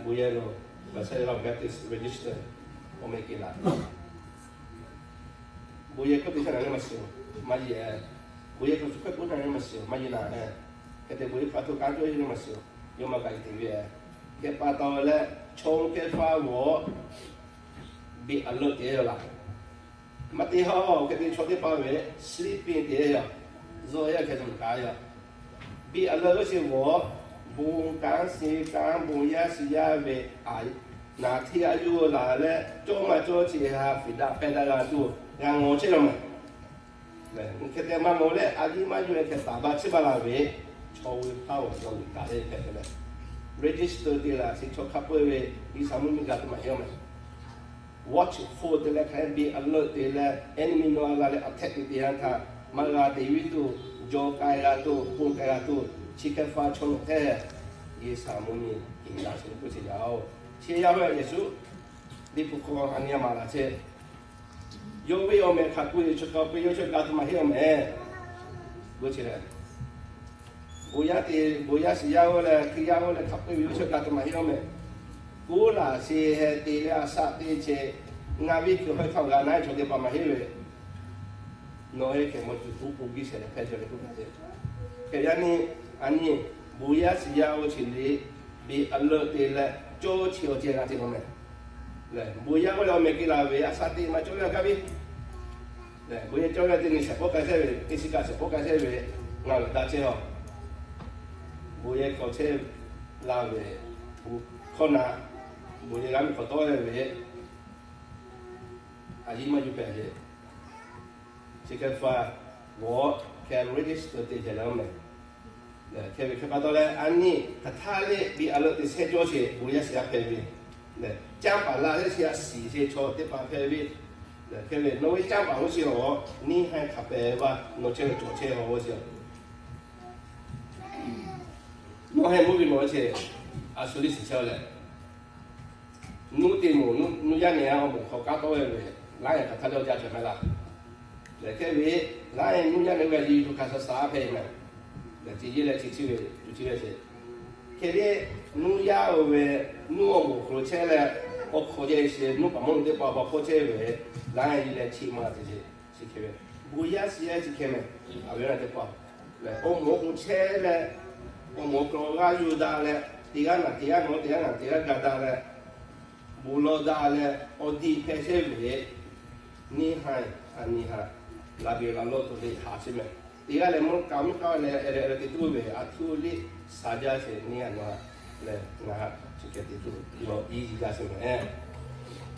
bon yaˇ lo, Baptist Register awˬ meh kehˬ laˬ, bon yaˇ hkawˇ te shaˉ na le maˇ shiˍ, maˇ yeˬ. Bon yaˇ hkawˇ shu hkawˇ k'oˆ shaˉ na le maˇ shiˍ, maˇ yeˬ laˬ. Hk'e te bon yaˇ hk'a htoꞈ kanˉ cawˇ le maˇ shiˍ, yawˇ maˇ g'a te ve. Hk'e pa taw leh, chaw kehˉ faˇ g'awˬ, be alert te laˬ. Maˇ te haˉ hk'e te chaw teˇ hpaˍ ve sleeping te yaˇ, zuhˆ yaˇ hk'e te maˇ kaꞈ yaˇ, be alert ve sheˍ g'awˬ, bon kanˉ shiˍ kanˉ bon yaˇ shiˍ yaˇ ve, a, naˍ htiˇ a yuˬ laˬ leh cawˇ maˇ cawˇ chi ha fiˍ daꞈ pehˇ daꞈ g'a tuˬ g'a ngawˬ chehˇ law mehˍ. Hk'e te maˇ ngawˬ leh a yiˇ maˇ yuˬ leh hk'e taˍ ba chiˇ baˬ la ve, chaw ve hpaˇ awˬ yaw luˬ taˍ leh hpehꞈ ve lehˬ, register te laˬ chi chaw hk'a peu-eˬ ve, G'uiˬsha mvuhˇ miˬ g'a tuˬ maˇ heˆ mehˍ. Watchful te leh hk'aˬ hk'e be alert te leh enemy nawˬ a g'a leh attack te te ha htaˇ, maˇ g'a te viˉ tuˬ, jaw k'ai g'a tuˬ, bon k'ai g'a tuˬ, chi hk'e faˇ chaw nawˬ hteˇ, G'uiˬsha mvuhˇ miˬ kehˬ daꞈ sheˍ k'oˆ chehˇ yaˇ-oˬ. Chi yaˇ ve Yeˍsuˆ liꞈ hpu hk'aw a nyi a maˍ laˬ chehˇ, yawˇ ve awˬ meh hk'a peu-eˬ chaw hk'a peu-eˬ yawˇ chehˇ g'a tuˬ maˇ heˆ awˬ meh. K'oˆ chehˇ leh, bon yaˇ te, bon yaˇ shiˍ yaˇ oˇ leh Hkriꞈ yaˇ oˇ leh hk'a peu-eˬ ve yawˇ chehˇ g'a tuˬ maˇ heˆ awˬ meh. K'oˆ laˬ sheˍ heh te leh a shaꞈ teˇ ceh, ngaˬ ve kuiˬ hk'aw hk'a g'a na chaw teˇ hpaˍ maˇ heˆ ve, nawˬ ve kehˬ mawˬ tuˬ tuˬ pon giˇ shehˍ leh hpehˇ cawˬ leh k'oˆ gaˇ ve. Hk'e yaˇ nyi, a nyi, bon yaˇ shiˍ yaˇ oˇ chi le, be alert te leh cawˇ chi awˬ ceh g'a te law mehˍ. Lehˬ, bon yaˇ oˇ leh awˬ meh kehˬ laˬ ve a shaꞈ teˇ maˇ cawˇ ve a gaˇ ve. Lehˬ, bon yaˇ cawˇ ve teˇ nyi shehˍ pawˆ k'ai chehˇ ve, teˇ shiˍ kaꞈ shehˍ pawˆ k'ai chehˇ ve, ngaˬ lehˬ daꞈ chehˇ a. Bon yaˇ k'awꞈ chehˇ la ve, hkawˇ na, bon yaˇ g'a miˬ k'awꞈ tawˆ ve, a yiˇ maˇ yuˬ hpehꞈ ve, chi hk'e faˇ g'awˬ hk'e register te ceh leh awˬ meh. Hk'e ve hk'e pa taw leh a nyi hk'aˬ htaˇ le be alert te shehˇ cawˇ sheˍ bon yaˇ shiˍ yaˇ hpehꞈ ve, canˇ paˍ la leh shiˍ yaˇ shiˍ sheˍ chaw teˇ hpaˍ hpehꞈ ve, hk'e ve nawˬ ve canˇ paˍ oˇ sheˍ awˬ neˇ haiˬ hk'a pehˍ va nawˬ chehˇ ve cawˬ chehˇ ve awˬ sheˍ Nawˬ heh mvuhˇ ve mawˬ ve ceh, a shu liˇ shiˍ chehˇ leh, nuˇ te moˍ, nuˇ yaˇ nehˬ a awˬ moˍ hk'aw kaˉ tawˆ ve, laˇ ehˍ hk'aˬ htaˇ leh awˬ jaˇ cawˬ mehˍ laˇ. Lehˬ hk'e ve, laˇ ehˍ nuˇ yaˇ nehˬ ve a yiˇ tuˬ hk'a sha sha hpehꞈ mehˍ. Lehˬ ce yeˇ leh chi chi ve, tuˬ chi ve ce. Hk'e le, nuˇ yaˇ oˇ ve, nuˇ awˬ moˍ hk'aw lo chehˇ leh, awˬ hk'aw ceh shiˍ nuˇ paˍ mawˇ teˇ hpaˍ awˬ hk'aw chehˇ ve, laˇ ehˍ leh chi ma te ce. Chi hk'e ve, bon yaˇ shiˍ yaˇ chi hk'e mehˍ. A ve na teˇ hpaˍ, awˬ moˍ awˬ hk'aw chehˇ leh, awˬ moˍ awˬ hk'aw g'aˇ yuˬ daꞈ leh, teˇ g'aˇ naˬ teˇ g'aˇ naˬ teˇ g'aˇ naˬ teˇ g'aˇ ga daꞈ leh, bon lawˬ daꞈ leh awˬ diꞈ hpehꞈ chehˇ ve, neˇ haiˬ a nyi htaꞈ laˬ biˬ laˬ lawˬ tuˬ le haꞈ chehˇ mehˍ. Teˇ g'aˇ lehˬ mvuhˇ ka mvuhˇ ka leh e leh e leh te tuˬ ve a htuˇ liˇ shaˍ jaˇ sheˍ neˇ a na leh ngaˬ htaꞈ chi hk'e te tuˬ lawˬ iˉ jaˇ sheˍ mehˍ.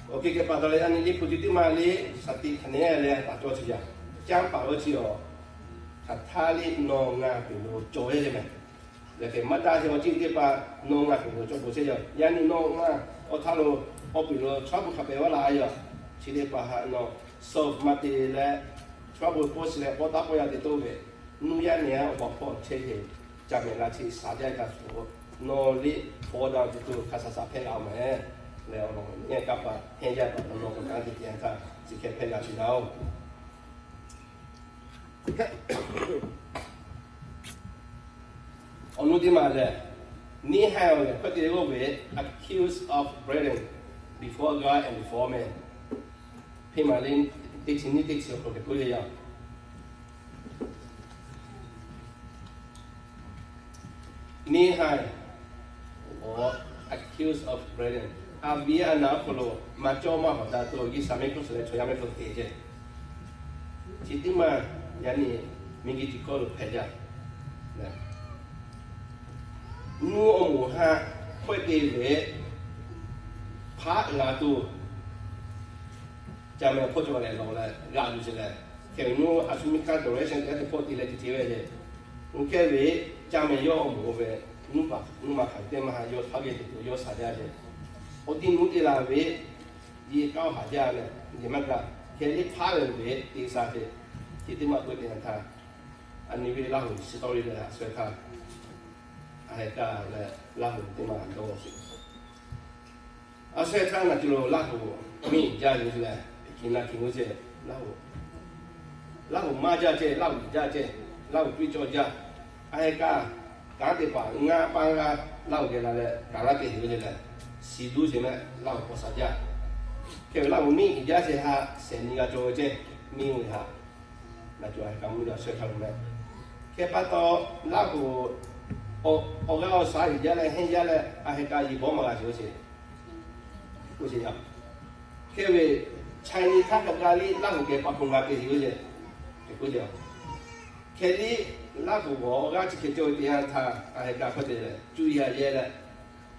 Awˬ hk'e hk'e pa taw leh yaˇ nyi liˇ hpu ti teˇ ma le, shaˍ tiꞈ hk'aˬ nehˉ leh taˍ cawˇ chi yaˇ, canˇ paˍ oˇ chi awˬ hk'aˬ htaˇ le nawˬ ngaˬ hpehꞈ lo cawˬ ve le mehˍ. Lehˬ hk'e maˇ daꞈ sheˍ awˬ ciˉ teˇ hpaˍ nawˬ ngaˬ hpehꞈ lo cawˇ bon chehˇ yaˇ. Yaˇ nyi nawˬ ngaˬ awˬ htaˇ lo awˬ pehˍ lo chaw bon hk'a pehˍ vaˇ la yaˇ. Chi teˇ hpaˍ htaꞈ nawˬ solve maˇ te leh, chaw bon pawˆ shiˍ leh pawˆ taˉ pawˆ yaˇ te toˇ ve, nuˇ yaˇ nehˬ a awˬ pa hpawˇ chehˇ sheˍ, ca mehˍ la chi shaˍ jaˇ kaꞈ shuˍ, nawˬ liˇ hpaw daꞈ te tuˬ hk'a sha sha hpehˇ g'a mehˍ. Leh awˬ lawn nyi kaˇ paˍ hehnˇ jaˇ paˍ awˬ lawn k'awꞈ kanˉ te te yanˇ htaˇ chi hk'e hpehˇ g'a tuˬ gaˇ-oˬ. Awˬ nu teˇ maˬ lehˬ, neˇ haiˬ awˬ lehˬ hkawˇ te le g'oˇ ve, accuse of brethren before God and before men. Hpeˇ maˍ le teˇ chi nyiˇ teˇ chi awˬ hk'aw lo hk'e k'oˆ ve yoˬ. Neˇ haiˬ, accuse of brethren, a viˉ a naˍ awˬ hk'aw lo maˇ cawˇ maˇ hawˍ daꞈ tuˬ, G'uiˬsha mehˆ hk'oˆ suhˍ leh chaw yaˇ mehˆ hk'oˆ te ceˇ. Chi teˇ maˬ yaꞈ nyi miˬguiˬ chi hkawˇ lo hpehꞈ jaˇ. Nuˇ awˬ moˍ haꞈ hkawehˇ te ve hpaˆ g'a tuˬ, ca meh hkawˇ cawˬ leh lawˬ leh g'a tuˬ ceˇ leh, hk'e ve nuˇ a shu miˇ kaˇ direction teˇ g'aˇ teˇ hpawˇ te leh te te ve ceˇ. Oˇ hk'e ve ca meh yawˇ awˬ moˍ ve nuˇ paˍ nuˇ ma hk'aˬ teˇ maˬ haꞈ yawˇ htaˇ geh te tuˬ yawˇ shaˍ jaˇ ceˇ. Awˬ ti nuˇ te la ve, yehˬ kaˇ haˍ jaˇ leh yehˬ maˇ gaˬ hk'e le hpaˆ ve ve te sha ceˇ. Chi teˇ maˬ k'oˆ te yanˇ htaˇ, a nyi ve Laˇ huˍ chi tawˇ ve leh a shu htaˇ, a heh kaˇ leh Laˇ huˍ teˇ maˬ dawˇ sheˍ. A shu htaˇ naˬ te lo Laˇ huˍ miˇ jaˇ ve leh, kiˬ na kiˬ g'uˇ ceˇ, Laˇ huˍ maˇ jaˇ ceˇ, Laˇ huˍ jaˇ ceˇ, Laˇ huˍ piˇ cawˇ jaˇ. A heh kaˇ kanˉ te paˍ ngaˇ paˇ g'aˇ Laˇ huˍ geh la leh kanˉ laˇ te te ve leh, shiˍ duˇ sheˍ meh Laˇ huˍ k'awꞈ shaˍ jaˇ. Hk'e ve Laˇ huˍ miˇ jaˇ sheˍ haꞈ shehˍ nyi g'a cawˬ ve ceˇ, miˇ ve haꞈ. Naˬ cawˬ a heh kaˇ mvuhˇ daꞈ shehˍ hk'a lo meh. Hk'e pa taw, Laˇ huˍ awˬ g'aˇ awˬ shaˉ yuˬ jaˇ leh hehnˇ jaˇ leh a heh kaˇ yehˬ bawˇ maˇ g'a sheˍ ve ceˇ. K'oˆ sheˍ yaˇ. Hk'e ve Chinese htaˇ kaꞈ g'a liˇ Laˇ huˍ geh pa hk'oˆ g'a te sheˍ ve ceˇ. K'oˆ sheˍ yaˇ. Hk'e liˇ Laˇ huˍ awˬ g'aˇ chi hk'e cawˬ ve te yanˇ htaˇ a heh kaˇ hk'aˇ te leh cuˇ yaꞈ yehˇ leh,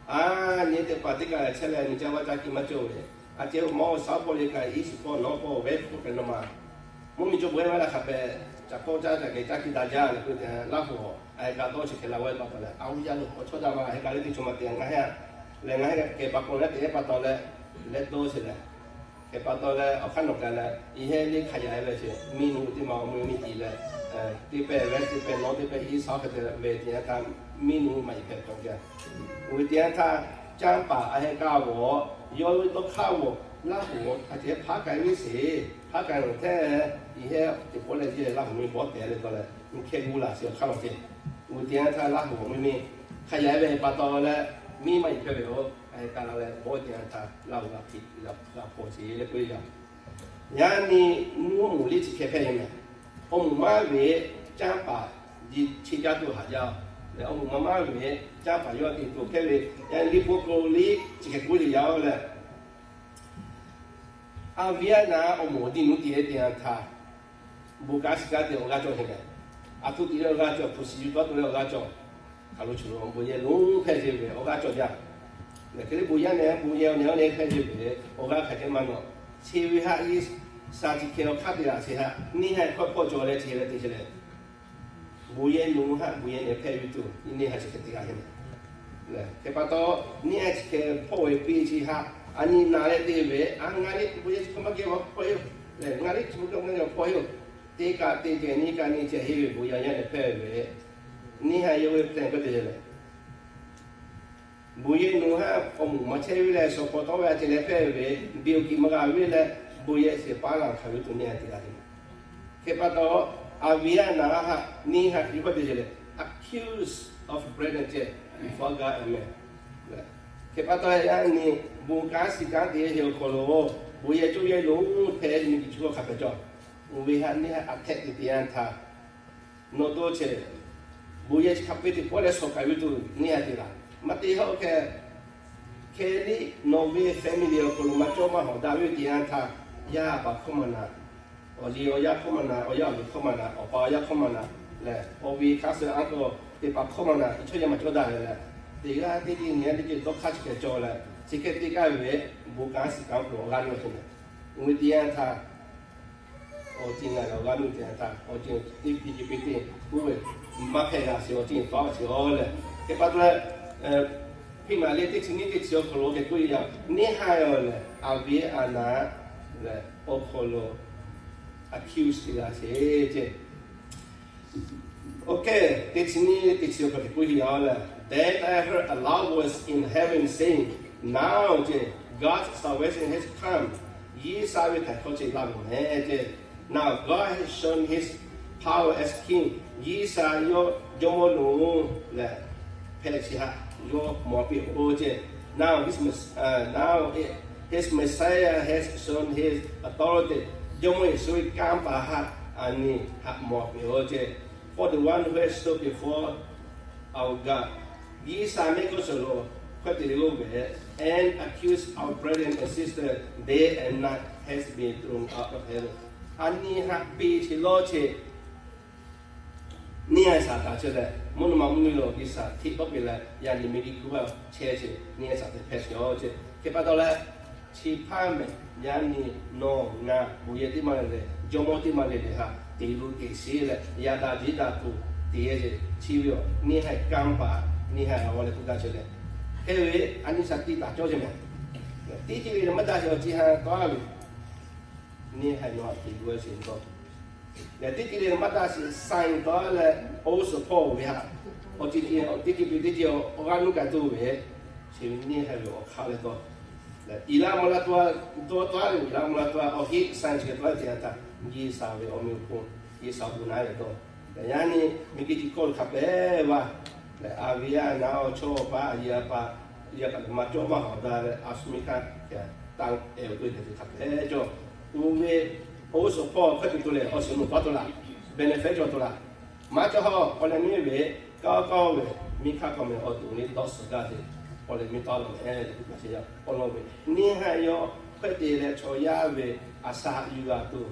a nyi teˇ hpaˍ teˇ kaˬ leh chehˇ leh miˬ caˇ vaˇ caˇ kiˇ maˇ cawˬ ve, a ceh mawˇ shaˉ pawˆ le kaꞈ iˉ shiˍ pawˆ nawˉ pawˆ vehˉ hk'oˆ hpehꞈ naw ma. Mvuhˇ miˬ cawˬ bawehˇ maˇ la hk'a peh, caꞈ kawˆ caˇ caꞈ kehˬ caˇ kiˇ daꞈ jaˇ leh k'oˆ te Laˇ huˍ a heh kaˇ dawˇ chi hk'e la vawehˇ pa taw leh, a uˇ yaˇ lo awˬ chawˇ daꞈ ma a heh kaˇ le teˇ chaw ma te ngaˬ heh, leh ngaˬ heh kehˬ pa k'awꞈ leh teˇ heh pa taw leh, leh dawˇ sheˍ leh, hk'e pa taw leh awˬ hk'aˇ nawˬ kaꞈ leh i heh le hk'a yaꞈ ve ceˇ, miˇ nuˇ teˇ ma awˬ mvuhˇ miˬ tiˍ leh, teˇ pehˇ vehˉ teˇ pehˇ nawˉ teˇ pehˇ iˉ shaˉ hk'e te ve te yanˇ htaˇ, miˇ nuˇ maˇ iˉ hpehꞈ k'awꞈ gaˇ. Oˇ ve te yanˇ htaˇ, canˇ paˍ a heh kaˇ g'awˬ, yawˇ ve dawˇ hk'aˇ g'awˬ Laˇ huˍ a ceh hpaˉ k'ai ve sheˍ, hpaˉ k'ai ve hteˇ, i heh teˇ pawˆ leh yehˇ Laˇ huˍ miˇ bawˆ tehˬ leh taw leh, mvuhˇ hkehˇ g'uˇ laˬ sheˍ awˬ hk'aˇ lo ceˇ. Oˇ ve te yanˇ htaˇ Laˇ huˍ awˬ mvuhˇ miˬ hk'a yaꞈ ve pa taw leh, miˇ maˇ iˉ hpehꞈ ve yoˬ. A heh kaˇ la leh bawˆ te yanˇ htaˇ Laˇ huˍ g'a hpiꞈ g'a hpaw sheˍ leh k'oˆ ve yaˇ. Yaꞈ nyi nuˇ moˍ liˇ chi hk'e hpehꞈ ve meh. Awˬ moˍ maˇ ve canˇ paˍ ji chi jaˇ tuˬ haˍ jaˇ leh, awˬ moˍ maˇ maˇ ve canˇ paˍ yawˇ te tuˬ hpehꞈ ve, yaꞈ nyi liˇ po k'o liˇ chi hk'e k'oˆ ve yaˇ-oˬ leh, a viˉ a naˍ awˬ moˍ awˬ diˇ nuˇ te ve te yanˇ htaˇ, bon kanˉ shiˍ kanˉ te awˬ g'aˇ cawˬ heˆ leh, a htoꞈ te leh awˬ g'aˇ cawˬ, hpu shiˍ yuˬ tawˇ tuˬ leh awˬ g'aˇ cawˬ, hk'aˬ lo chi lo bon yehˇ lonˉ hpehˇ ve awˬ g'aˇ cawˬ jaˇ. Leh hk'e le bon yaˇ nehˬ bon yehˇ awˬ nehˬ awˬ nehˬ hpehˇ ve awˬ g'aˇ hk'aˬ hk'e maˇ nawˬ, chi ve haꞈ iˉ shaˍ chi hk'e awˬ hk'aˇ te laˬ sheˍ haꞈ, neˇ haiˬ hkawˇ hpawˇ cawˬ leh chi hk'e leh te sheˍ leh, bon yehˇ lonˉ haꞈ bon yehˇ nehˬ hpehˇ ve tuˬ, neˇ haiˬ chi hk'e te g'a heˆ leh, hk'e pa taw, neˇ haiˬ chi hk'e hpawˇ ve piˇ chi haꞈ, a nyi na leh te ve, a ngaˬ le bon yehˇ chi hk'e maˇ geh hpawˇ heˆ-oˬ, leh ngaˬ le chi hk'e maˇ geh hpawˇ heˆ-oˬ, teˇ kaꞈ te ceh nyiˇ kaꞈ nyiˇ ceh henˇ ve bon yaˇ yaˇ leh hpehˇ ve, neˇ haiˬ yawˇ ve plan k'oˆ te leh, bon yehˇ nawˬ haꞈ awˬ moˍ maˇ chehˇ ve leh, shawˍ hk'awꞈ tawˆ ve a ceh leh hpehˇ ve, biˇ oˬ kiꞈ maˇ g'a ve leh, bon yehˇ sheˍ paˉ laˬ hk'aˬ ve tuˬ neˇ haiˬ te g'a ve. Hk'e pa taw, a viˉ a naˍ haꞈ neˇ haiˬ hk'e k'oˆ te leh, accuse of brethren ceh, before God and men. Hk'e pa taw yaꞈ nyi bon kanˉ shiˍ kanˉ te ve awˬ hk'aw lo, bon yehˇ cawˇ yehˇ lonˉ hpehˇ ve miˬguiˬ chi hk'aw hk'a hpehꞈ cawˬ. Oˇ ve haꞈ neˇ haiˬ a hpehꞈ te te yanˇ htaˇ, nawˬ to ceh, bon yehˇ chi hk'a peu-eˬ teˇ pawˆ leh shawˍ k'ai ve tuˬ neˇ haiˬ te laˬ. Maˇ te haw hk'e, hk'e liˇ nawˬ ve family awˬ hk'aw lo maˇ cawˇ maˇ hawˍ daꞈ ve te yanˇ htaˇ, yaˇ paˍ hkawˇ maˇ na, awˬ liˇ awˬ yaˇ hkawˇ maˇ na, awˬ yaˇ awˬ miˍ hkawˇ maˇ na, awˬ pa awˬ yaˇ hkawˇ maˇ na, leh awˬ ve hk'aˇ suh aˉ kawˇ teˇ hpaˍ hkawˇ maˇ na, teˇ chaw yaˇ maˇ cawˇ daꞈ leh, teˇ g'aˇ teˇ ceuˬ nyi a teˇ ceuˬ dawˇ hk'aˇ chi hk'e cawˬ leh, chi hk'e te gaˇ ve, bon kanˉ shiˍ kanˉ awˬ hk'aw lo awˬ g'aˇ nuˇ a hk'e leh, oˇ ve te yanˇ htaˇ, awˬ ceuˬ ngaˬ leh awˬ g'aˇ nuˇ te yanˇ htaˇ, awˬ ceuˬ teˇ piˇ ceuˬ piˇ teˇ k'oˆ ve, maˇ hpehꞈ g'a sheˍ, awˬ ceuˬ tawˉ a sheˍ-oˬ leh, hk'e pa taw leh, hpiˇ maˍ le teˇ chi nyiˇ teˇ chi awˬ hk'aw lo hk'e k'oˆ ve yaˇ, neˇ haiˬ awˬ lehˬ, a viˉ a naˍ leh awˬ hk'aw lo accuse te g'a sheˍ ceˇ. Oˇ hk'e, teˇ chi nyiˇ teˇ chi awˬ hk'aw lo hk'e k'oˆ ve yaˇ lehˬ, Then I heard a loud voice in heaven saying, Now ceˇ, God's salvation has come. G'uiˬsha ve htaiˍ hkawˇ ceh laˇ ve mehˍ ce. Now God has shown his power as king. G'uiˬsha yawˇ jawˇmawˇ loˍ lehˬ, hpehꞈ chi haꞈ yawˇ mawˬ piˇ-oˬ ce. Now his, now his Messiah has shown his authority. Jawˇmawˇ Yeˍsuˆ ve kanˇ paˍ haꞈ a nyi haꞈ mawˬ piˇ-oˬ ce. For the one who has stood before our God, G'uiˬsha mehˆ hkawˇ suhˍ lo hkawehˇ te le g'oˇ ve, and accuse our brethren and sisters day and night has been thrown out of heaven. A nyi haꞈ piˇ chi lawˇ ce. Neˇ haiˬ Saˍtanˍ chehˇ leh, mvuhˇ naw ma mvuhˇ miˬ lo G'uiˬsha hteꞈ tawˆ piˇ leh, yaꞈ nyi miˬguiˬ hkui g'aˇ chehˇ ce, neˇ haiˬ Saˍtanˍ hpehꞈ sheˍ-oˬ ce. Hk'e pa taw leh, chi hpaˇ mehˍ yaꞈ nyi nawˬ ngaˬ bon yehˬ teˇ maˇ le le, jawˇmawˇ teˇ maˇ le le haꞈ te lu te sheˍ leh, yaꞈ daꞈ jeˇ daꞈ tuˬ te ce. Chi ve aˬ neˇ haiˬ kanˇ paˍ, neˇ haiˬ awˬ leh k'oˆ gaˇ chehˇ leh, hk'e ve a nyi shaˍ tiꞈ taˍ cawˇ ce mehˍ. Teˇ ceuˬ le maˇ daꞈ sheˍ awˬ ci ha tawˆ ve, neˇ haiˬ nawˬ haꞈ te lu sheˍ tawˇ. Yaꞈ teˇ ceuˬ le maˇ daꞈ sheˍ sign tawˆ leh, oˇ suhˍ hpawˇ ve haꞈ, awˬ ci teˇ ceuˬ teˇ ceuˬ awˬ g'aˇ nuˇ gaˬ tuˬ ve, chi neˇ haiˬ ve awˬ hk'aˇ leh tawˇ. Iˉ laˇ mvuh laˇ tawˇ, dawˇ tawˇ ve iˉ laˇ mvuh laˇ tawˇ, awˬ heˆ sign chi tawˇ te a htaꞈ G'uiˬsha ve awˬ meh awˬ hponˇ, G'uiˬsha bon naˉ ve tawˇ. Yaꞈ nyi miˬguiˬ chi hkawˇ hk'a pehˍ vaˇ leh, a ve yaˇ naˉ awˬ chawˇ paˍ a yehˬ a pa, yaˇ kaꞈ maˇ cawˇ maˇ hawˍ daꞈ leh, a shu miˇ hkanˇ taˇ ehˍ ve teˇ hk'a pehˍ cawˇ. Oˇ ve oˇ suhˍ hpawˇ hk'a tuˬ tuˬ lehˬ, awˬ shiˍ mvuhˇ paˉ tuˬ laˬ, benefit cawˬ tuˬ laˬ. Maˇ cawˇ hawˇ awˬ leh miˇ ve kaˇ kaˇ ve miˇ hkanˇ hk'aw meh awˬ to le dawˇ suhˍ gaˇ ve, awˬ leh miˇ paˉ lawˬ leh, awˬ lawn ve neˇ haiˬ yawˇ hkawehˇ te leh chaw yaˇ ve a shaꞈ yuˬ g'a tuˬ,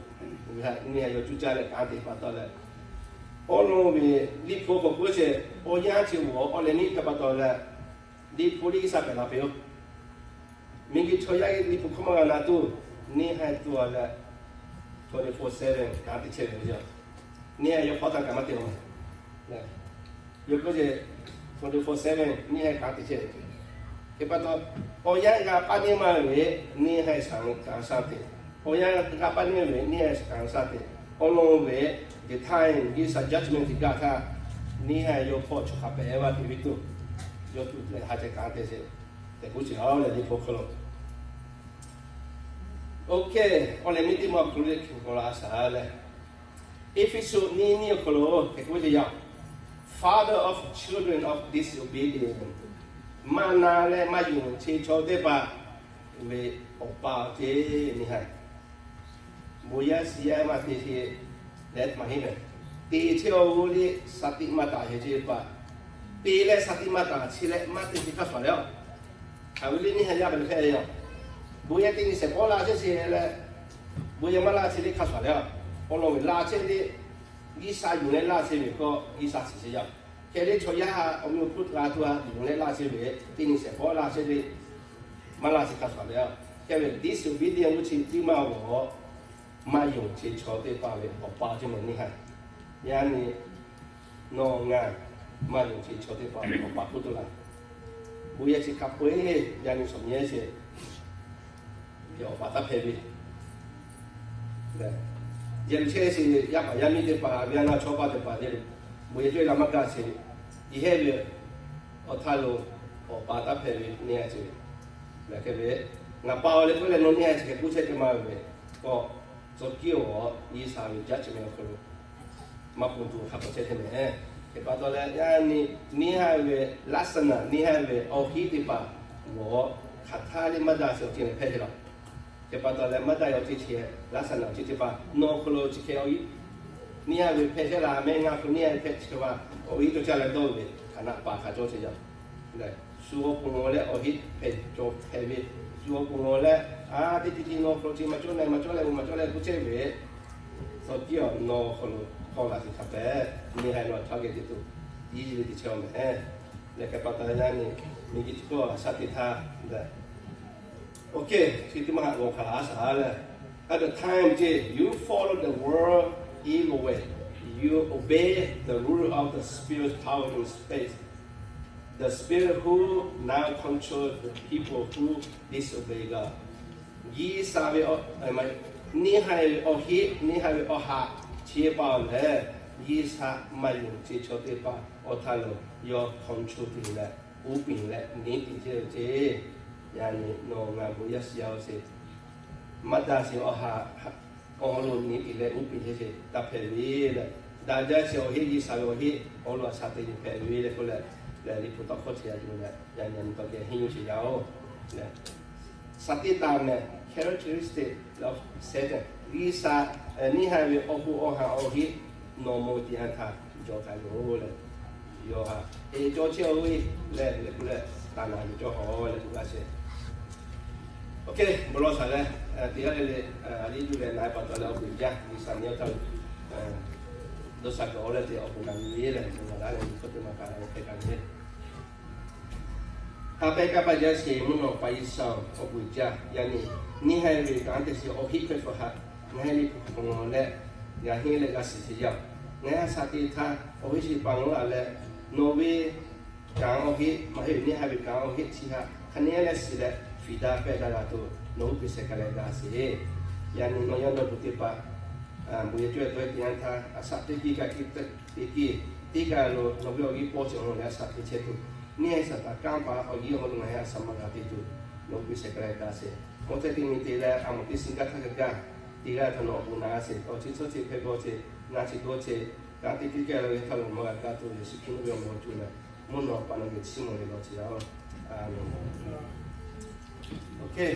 neˇ haiˬ yawˇ cuˇ caˇ leh kanˉ te pa taw leh, awˬ lawn ve Liꞈ hpu k'awꞈ k'oˆ ce, awˬ yanˇ chi g'awˬ awˬ leh miˇ hk'a pa taw leh, Liꞈ hpu liˇ G'uiˬsha pehˬ la peuˬ-oˬ. Miˬguiˬ chaw yaˇ Liꞈ hpu hkawˇ maˇ g'a na tuˬ, neˇ haiˬ tuˬ a leh twenty-four seven kanˉ te chehˇ ve yoˬ. Neˇ haiˬ yawˇ hpawˇ htaˇ kaꞈ maˇ te-oˬ. Yawˇ k'oˆ ce, twenty-four seven neˇ haiˬ kanˉ te chehˇ ve. Hk'e pa taw, awˬ yanˇ g'a paˇ neˇ maˇ ve, neˇ haiˬ shaˍ kanˉ sha te. Awˬ yanˇ g'a paˇ neˇ ve, neˇ haiˬ shaˍ kanˉ sha te. Awˬ lawn ve, the time G'uiˬsha judgment te gaˇ htaˇ, neˇ haiˬ yawˇ hpawˇ chi hk'a pehˍ vaˇ te ve tuˬ, yawˇ tuˬ leh ha ceh kanˉ te sheˍ tehꞈ k'oˆ ce a leh Liꞈ hpu hk'aw lo. Oˇ hk'e, awˬ leh miˇ teˇ maˇ hk'aw lo le hk'e k'awꞈ la shaˍ leh, Eˇfeˇsuꞈ nyiˇ nyiˇ awˬ hk'aw lo hk'e k'oˆ ve yaˇ, Father of children of disobedience, maˇ na leh maˇ yonˍ che chaw teˇ hpaˍ ve awˬ pa ce. Neˇ haiˬ bon yaˇ shiˍ yaˇ maˇ te sheˍ leh maˇ heˆ mehˍ. Te chehˇ awˬ g'uˇ liˇ shaˍ tiꞈ maˇ taˍ sheˍ ce paˍ. Te leh shaˍ tiꞈ maˇ taˍ chi leh maˇ te sheˍ hk'a shuˍ leh, a ve liˇ neˇ haiˬ yaˇ ve le hk'e yaˇ, bon yaˇ teˇ nyi shehˍ pawˆ laˇ chehˇ sheˍ leh, bon yaˇ maˇ laˇ chehˇ liˇ hk'a shuˍ leh, awˬ lawn ve laˇ chehˇ liˇ G'uiˬsha yonˍ leh laˇ chehˇ ve k'o, G'uiˬsha shiˍ chehˇ yaˇ. Hk'e le chaw yaˇ awˬ meh awˬ hponˇ g'a tuˬ a yonˍ leh laˇ chehˇ ve, teˇ nyi shehˍ pawˆ laˇ chehˇ ve, maˇ laˇ chehˇ hk'a shuˍ leh, hk'e ve disobedient g'uˇ chi tiˉ maˇ g'awˬ, maˇ yonˍ che chaw teˇ hpaˍ ve awˬ pa ce mehˍ neˇ haiˬ. Yaˇ nyi nawˬ ngaˬ maˇ yonˍ che chaw teˇ hpaˍ ve awˬ pa k'oˆ tuˬ laˬ. Bon yaˇ chi hk'a peu-eˬ yaˇ nyi shawˍ nyi ehˉ sheˍ ve awˬ pa taˇ hpehꞈ ve. Yaˇ nyi chehˇ sheˍ yaˇ paˍ yaˇ miˇ teˇ hpaˍ ve yaˇ naˇ chaw paˇ teˇ hpaˍ le, bon yaˇ cawˇ la maˇ gaˇ sheˍ, yehˇ ve awˬ htaˇ lo awˬ pa taˇ hpehꞈ ve neˇ haiˬ ce. Hk'e ve, ngaˬ pa awˬ leh k'oˆ leh nawˬ neˇ haiˬ chi hk'e k'oˆ chehˇ ceh maˇ ve k'o, tcuh kiˉ awˬ G'uiˬsha ve judgment awˬ hk'aw lo maˇ ponˬ tuˬ hk'a peuˬ chehˇ chehˇ mehˍ. Hk'e pa taw leh yaˇ nyi neˇ haiˬ ve ลักษณะ neˇ haiˬ ve awˬ heˆ teˇ hpaˍ g'awˬ hk'aˬ htaˇ liˇ maˇ daꞈ sheˍ awˬ ceuˬ lehˬ hpehꞈ chehˇ laˬ. Hk'e pa taw leh maˇ daꞈ yaˇ awˬ ceuˬ chi ลักษณะ awˬ ceuˬ teˇ hpaˍ nawˬ hk'aw lo chi hk'e awˬ heˆ, neˇ haiˬ ve hpehꞈ chehˇ laˬ mehˍ, ngaˬ hk'aw neˇ haiˬ hpehꞈ chehˇ ve awˬ heˆ cawˬ caˇ leh dawˇ ve hk'aˬ naˆ paˍ hk'a cawˇ chehˇ yaˇ. Shu awˬ pon leh awˬ heˆ hpehꞈ cawˬ hpehꞈ ve, shu awˬ pon leh, a, teˇ ceuˬ ceuˬ nawˬ hk'aw lo chi maˇ cawˇ leh maˇ cawˇ leh maˇ cawˇ leh k'oˆ chehˇ ve, tcuh kiˉ awˬ nawˬ hk'aw lo hk'aw laˬ sheˍ hk'a pehꞈ, neˇ haiˬ nawˬ htaꞈ geh te tuˬ, yiˇ yiˇ le te chehˇ-oˬ mehˍ. Leh hk'e pa taw yaˇ nyi miˬguiˬ chi hkawˇ a shaꞈ teꞈ htaˇ leh, OK, chi teˇ maˇ haꞈ g'awˬ hk'aˬ a shaꞈ leh, at the time ce, you follow the world evil way, you obey the rule of the spirit power in space, the spirit who now control the people who disobey God. G'uiˬsha ve, neˇ haiˬ ve awˬ heˆ, neˇ haiˬ ve awˬ haꞈ chi pa lehˬ, G'uiˬsha maˇ yonˍ ce chaw teˇ hpaˍ awˬ htaˇ lo yawˇ control te leh, uˉ peunˍ leh neˇ te chehˇ ve ce. Yaꞈ nyi nawˬ ngaˬ bon yaˇ shiˍ yaˇ-oˬ sheˍ. Maˇ daꞈ sheˍ awˬ ha, awˬ hawˉ lo nyi piˇ leh uˉ peꞈ chehˇ sheˍ taˇ hpehꞈ ve leh, daꞈ jaˇ sheˍ awˬ heˆ, G'uiˬsha ve awˬ heˆ, awˬ hawˉ lo a shaꞈ teꞈ ve hpehꞈ ve le k'oˆ leh, leh liꞈ hpu tawˇ hkawˇ chi a tuˬ leh, yaꞈ nyi nawˬ tawˇ geh henˇ yuˬ sheˍ yaˇ-oˬ. Saˍtanˍ meh characteristic of Satan, G'uiˬsha neˇ haiˬ ve awˬ bon awˬ ha awˬ heˆ nawˬ mawˬ teˇ yanˇ htaˇ jawˇ k'ai yoˬ leh, yawˇ ha e cawˇ chehˇ-oˬ ve leh, leh k'oˆ leh, taˍ naˍ ve cawˇ hawˬ leh k'oˆ laˇ sheˍ. Oˇ hk'e bon lawˬ shaˍ leh, teˇ g'aˇ le le, a liˇ tuˬ leh na e pa taw leh awˬ bon jaˇ, G'uiˬsha nyi awˬ htaˇ lo dawˇ sha gaˬ-oˬ leh te awˬ bon naˍ ve le, bon naˍ laˇ leh nyi hkawˇ teˇ ma kaꞈ hpehꞈ kaꞈ ve le. Ha pehˇ kaˇ paˍ jaˇ sheˍ mvuhˇ naw pa G'uiˬsha awˬ bon jaˇ. Yaꞈ nyi neˇ haiˬ ve kanˉ te sheˍ awˬ heˆ hpehꞈ hpehꞈ haꞈ, ngaˬ hui liꞈ hpu hk'aw leh g'a henˇ leh g'a shiˍ sheˍ yaˇ-oˬ. Ngaˬ hui a shaꞈ teꞈ htaˇ awˬ heˆ chi pa ngaˬ hui a leh, nawˬ ve kanˉ awˬ heˆ maˇ heˆ, neˇ haiˬ ve kanˉ awˬ heˆ chi htaꞈ hk'a neˉ leh shiˍ leh, fiˍ daꞈ pehˇ daꞈ g'a tuˬ nawˬ hui piˇ shehˍ hk'a leh g'a sheˍ. Yaꞈ nyi nawˬ yaˇ nawˬ hui teˇ hpaˍ bon yehˬ cawˇ e tawˆ e teˇ yanˇ htaˇ, a shaꞈ teꞈ kiˇ kaꞈ kiˇ teˇ kiˇ, teˇ kaꞈ lo nawˬ ve awˬ g'euˆ pawˇ chi awˬ leh a shaꞈ teꞈ chehˇ tuˬ, neˇ haiˬ Saˍtanˍ kanˇ paˍ awˬ g'euˆ awˬ hawˉ lo ngaˬ hui a shaꞈ maˇ g'a te tuˬ, nawˬ hui piˇ shehˍ hk'a leh g'a sheˍ. Mawˇ teˇ teˇ miˬ te leh a mawˬ teˇ shiˍ gaˇ htaˇ kaꞈ gaˇ, teˇ g'aˇ htaꞈ nawˬ awˬ bon naˍ sheˍ. Tawˇ chi tsuhˇ chi hpehꞈ bawˇ chi, naˇ chi dawˇ chi, kanˉ teˇ kiˇ kaꞈ lo ve htaˇ lo maˇ g'a kaˇ tuˬ, Yeˍsuˆ Hkriꞈ ve awˬ meh awˬ co leh, mvuhˇ naw pa nawˬ geh chiˇ mvuh ve lawˬ chi yaˇ-oˬ. A menˍ. Oˇ hk'e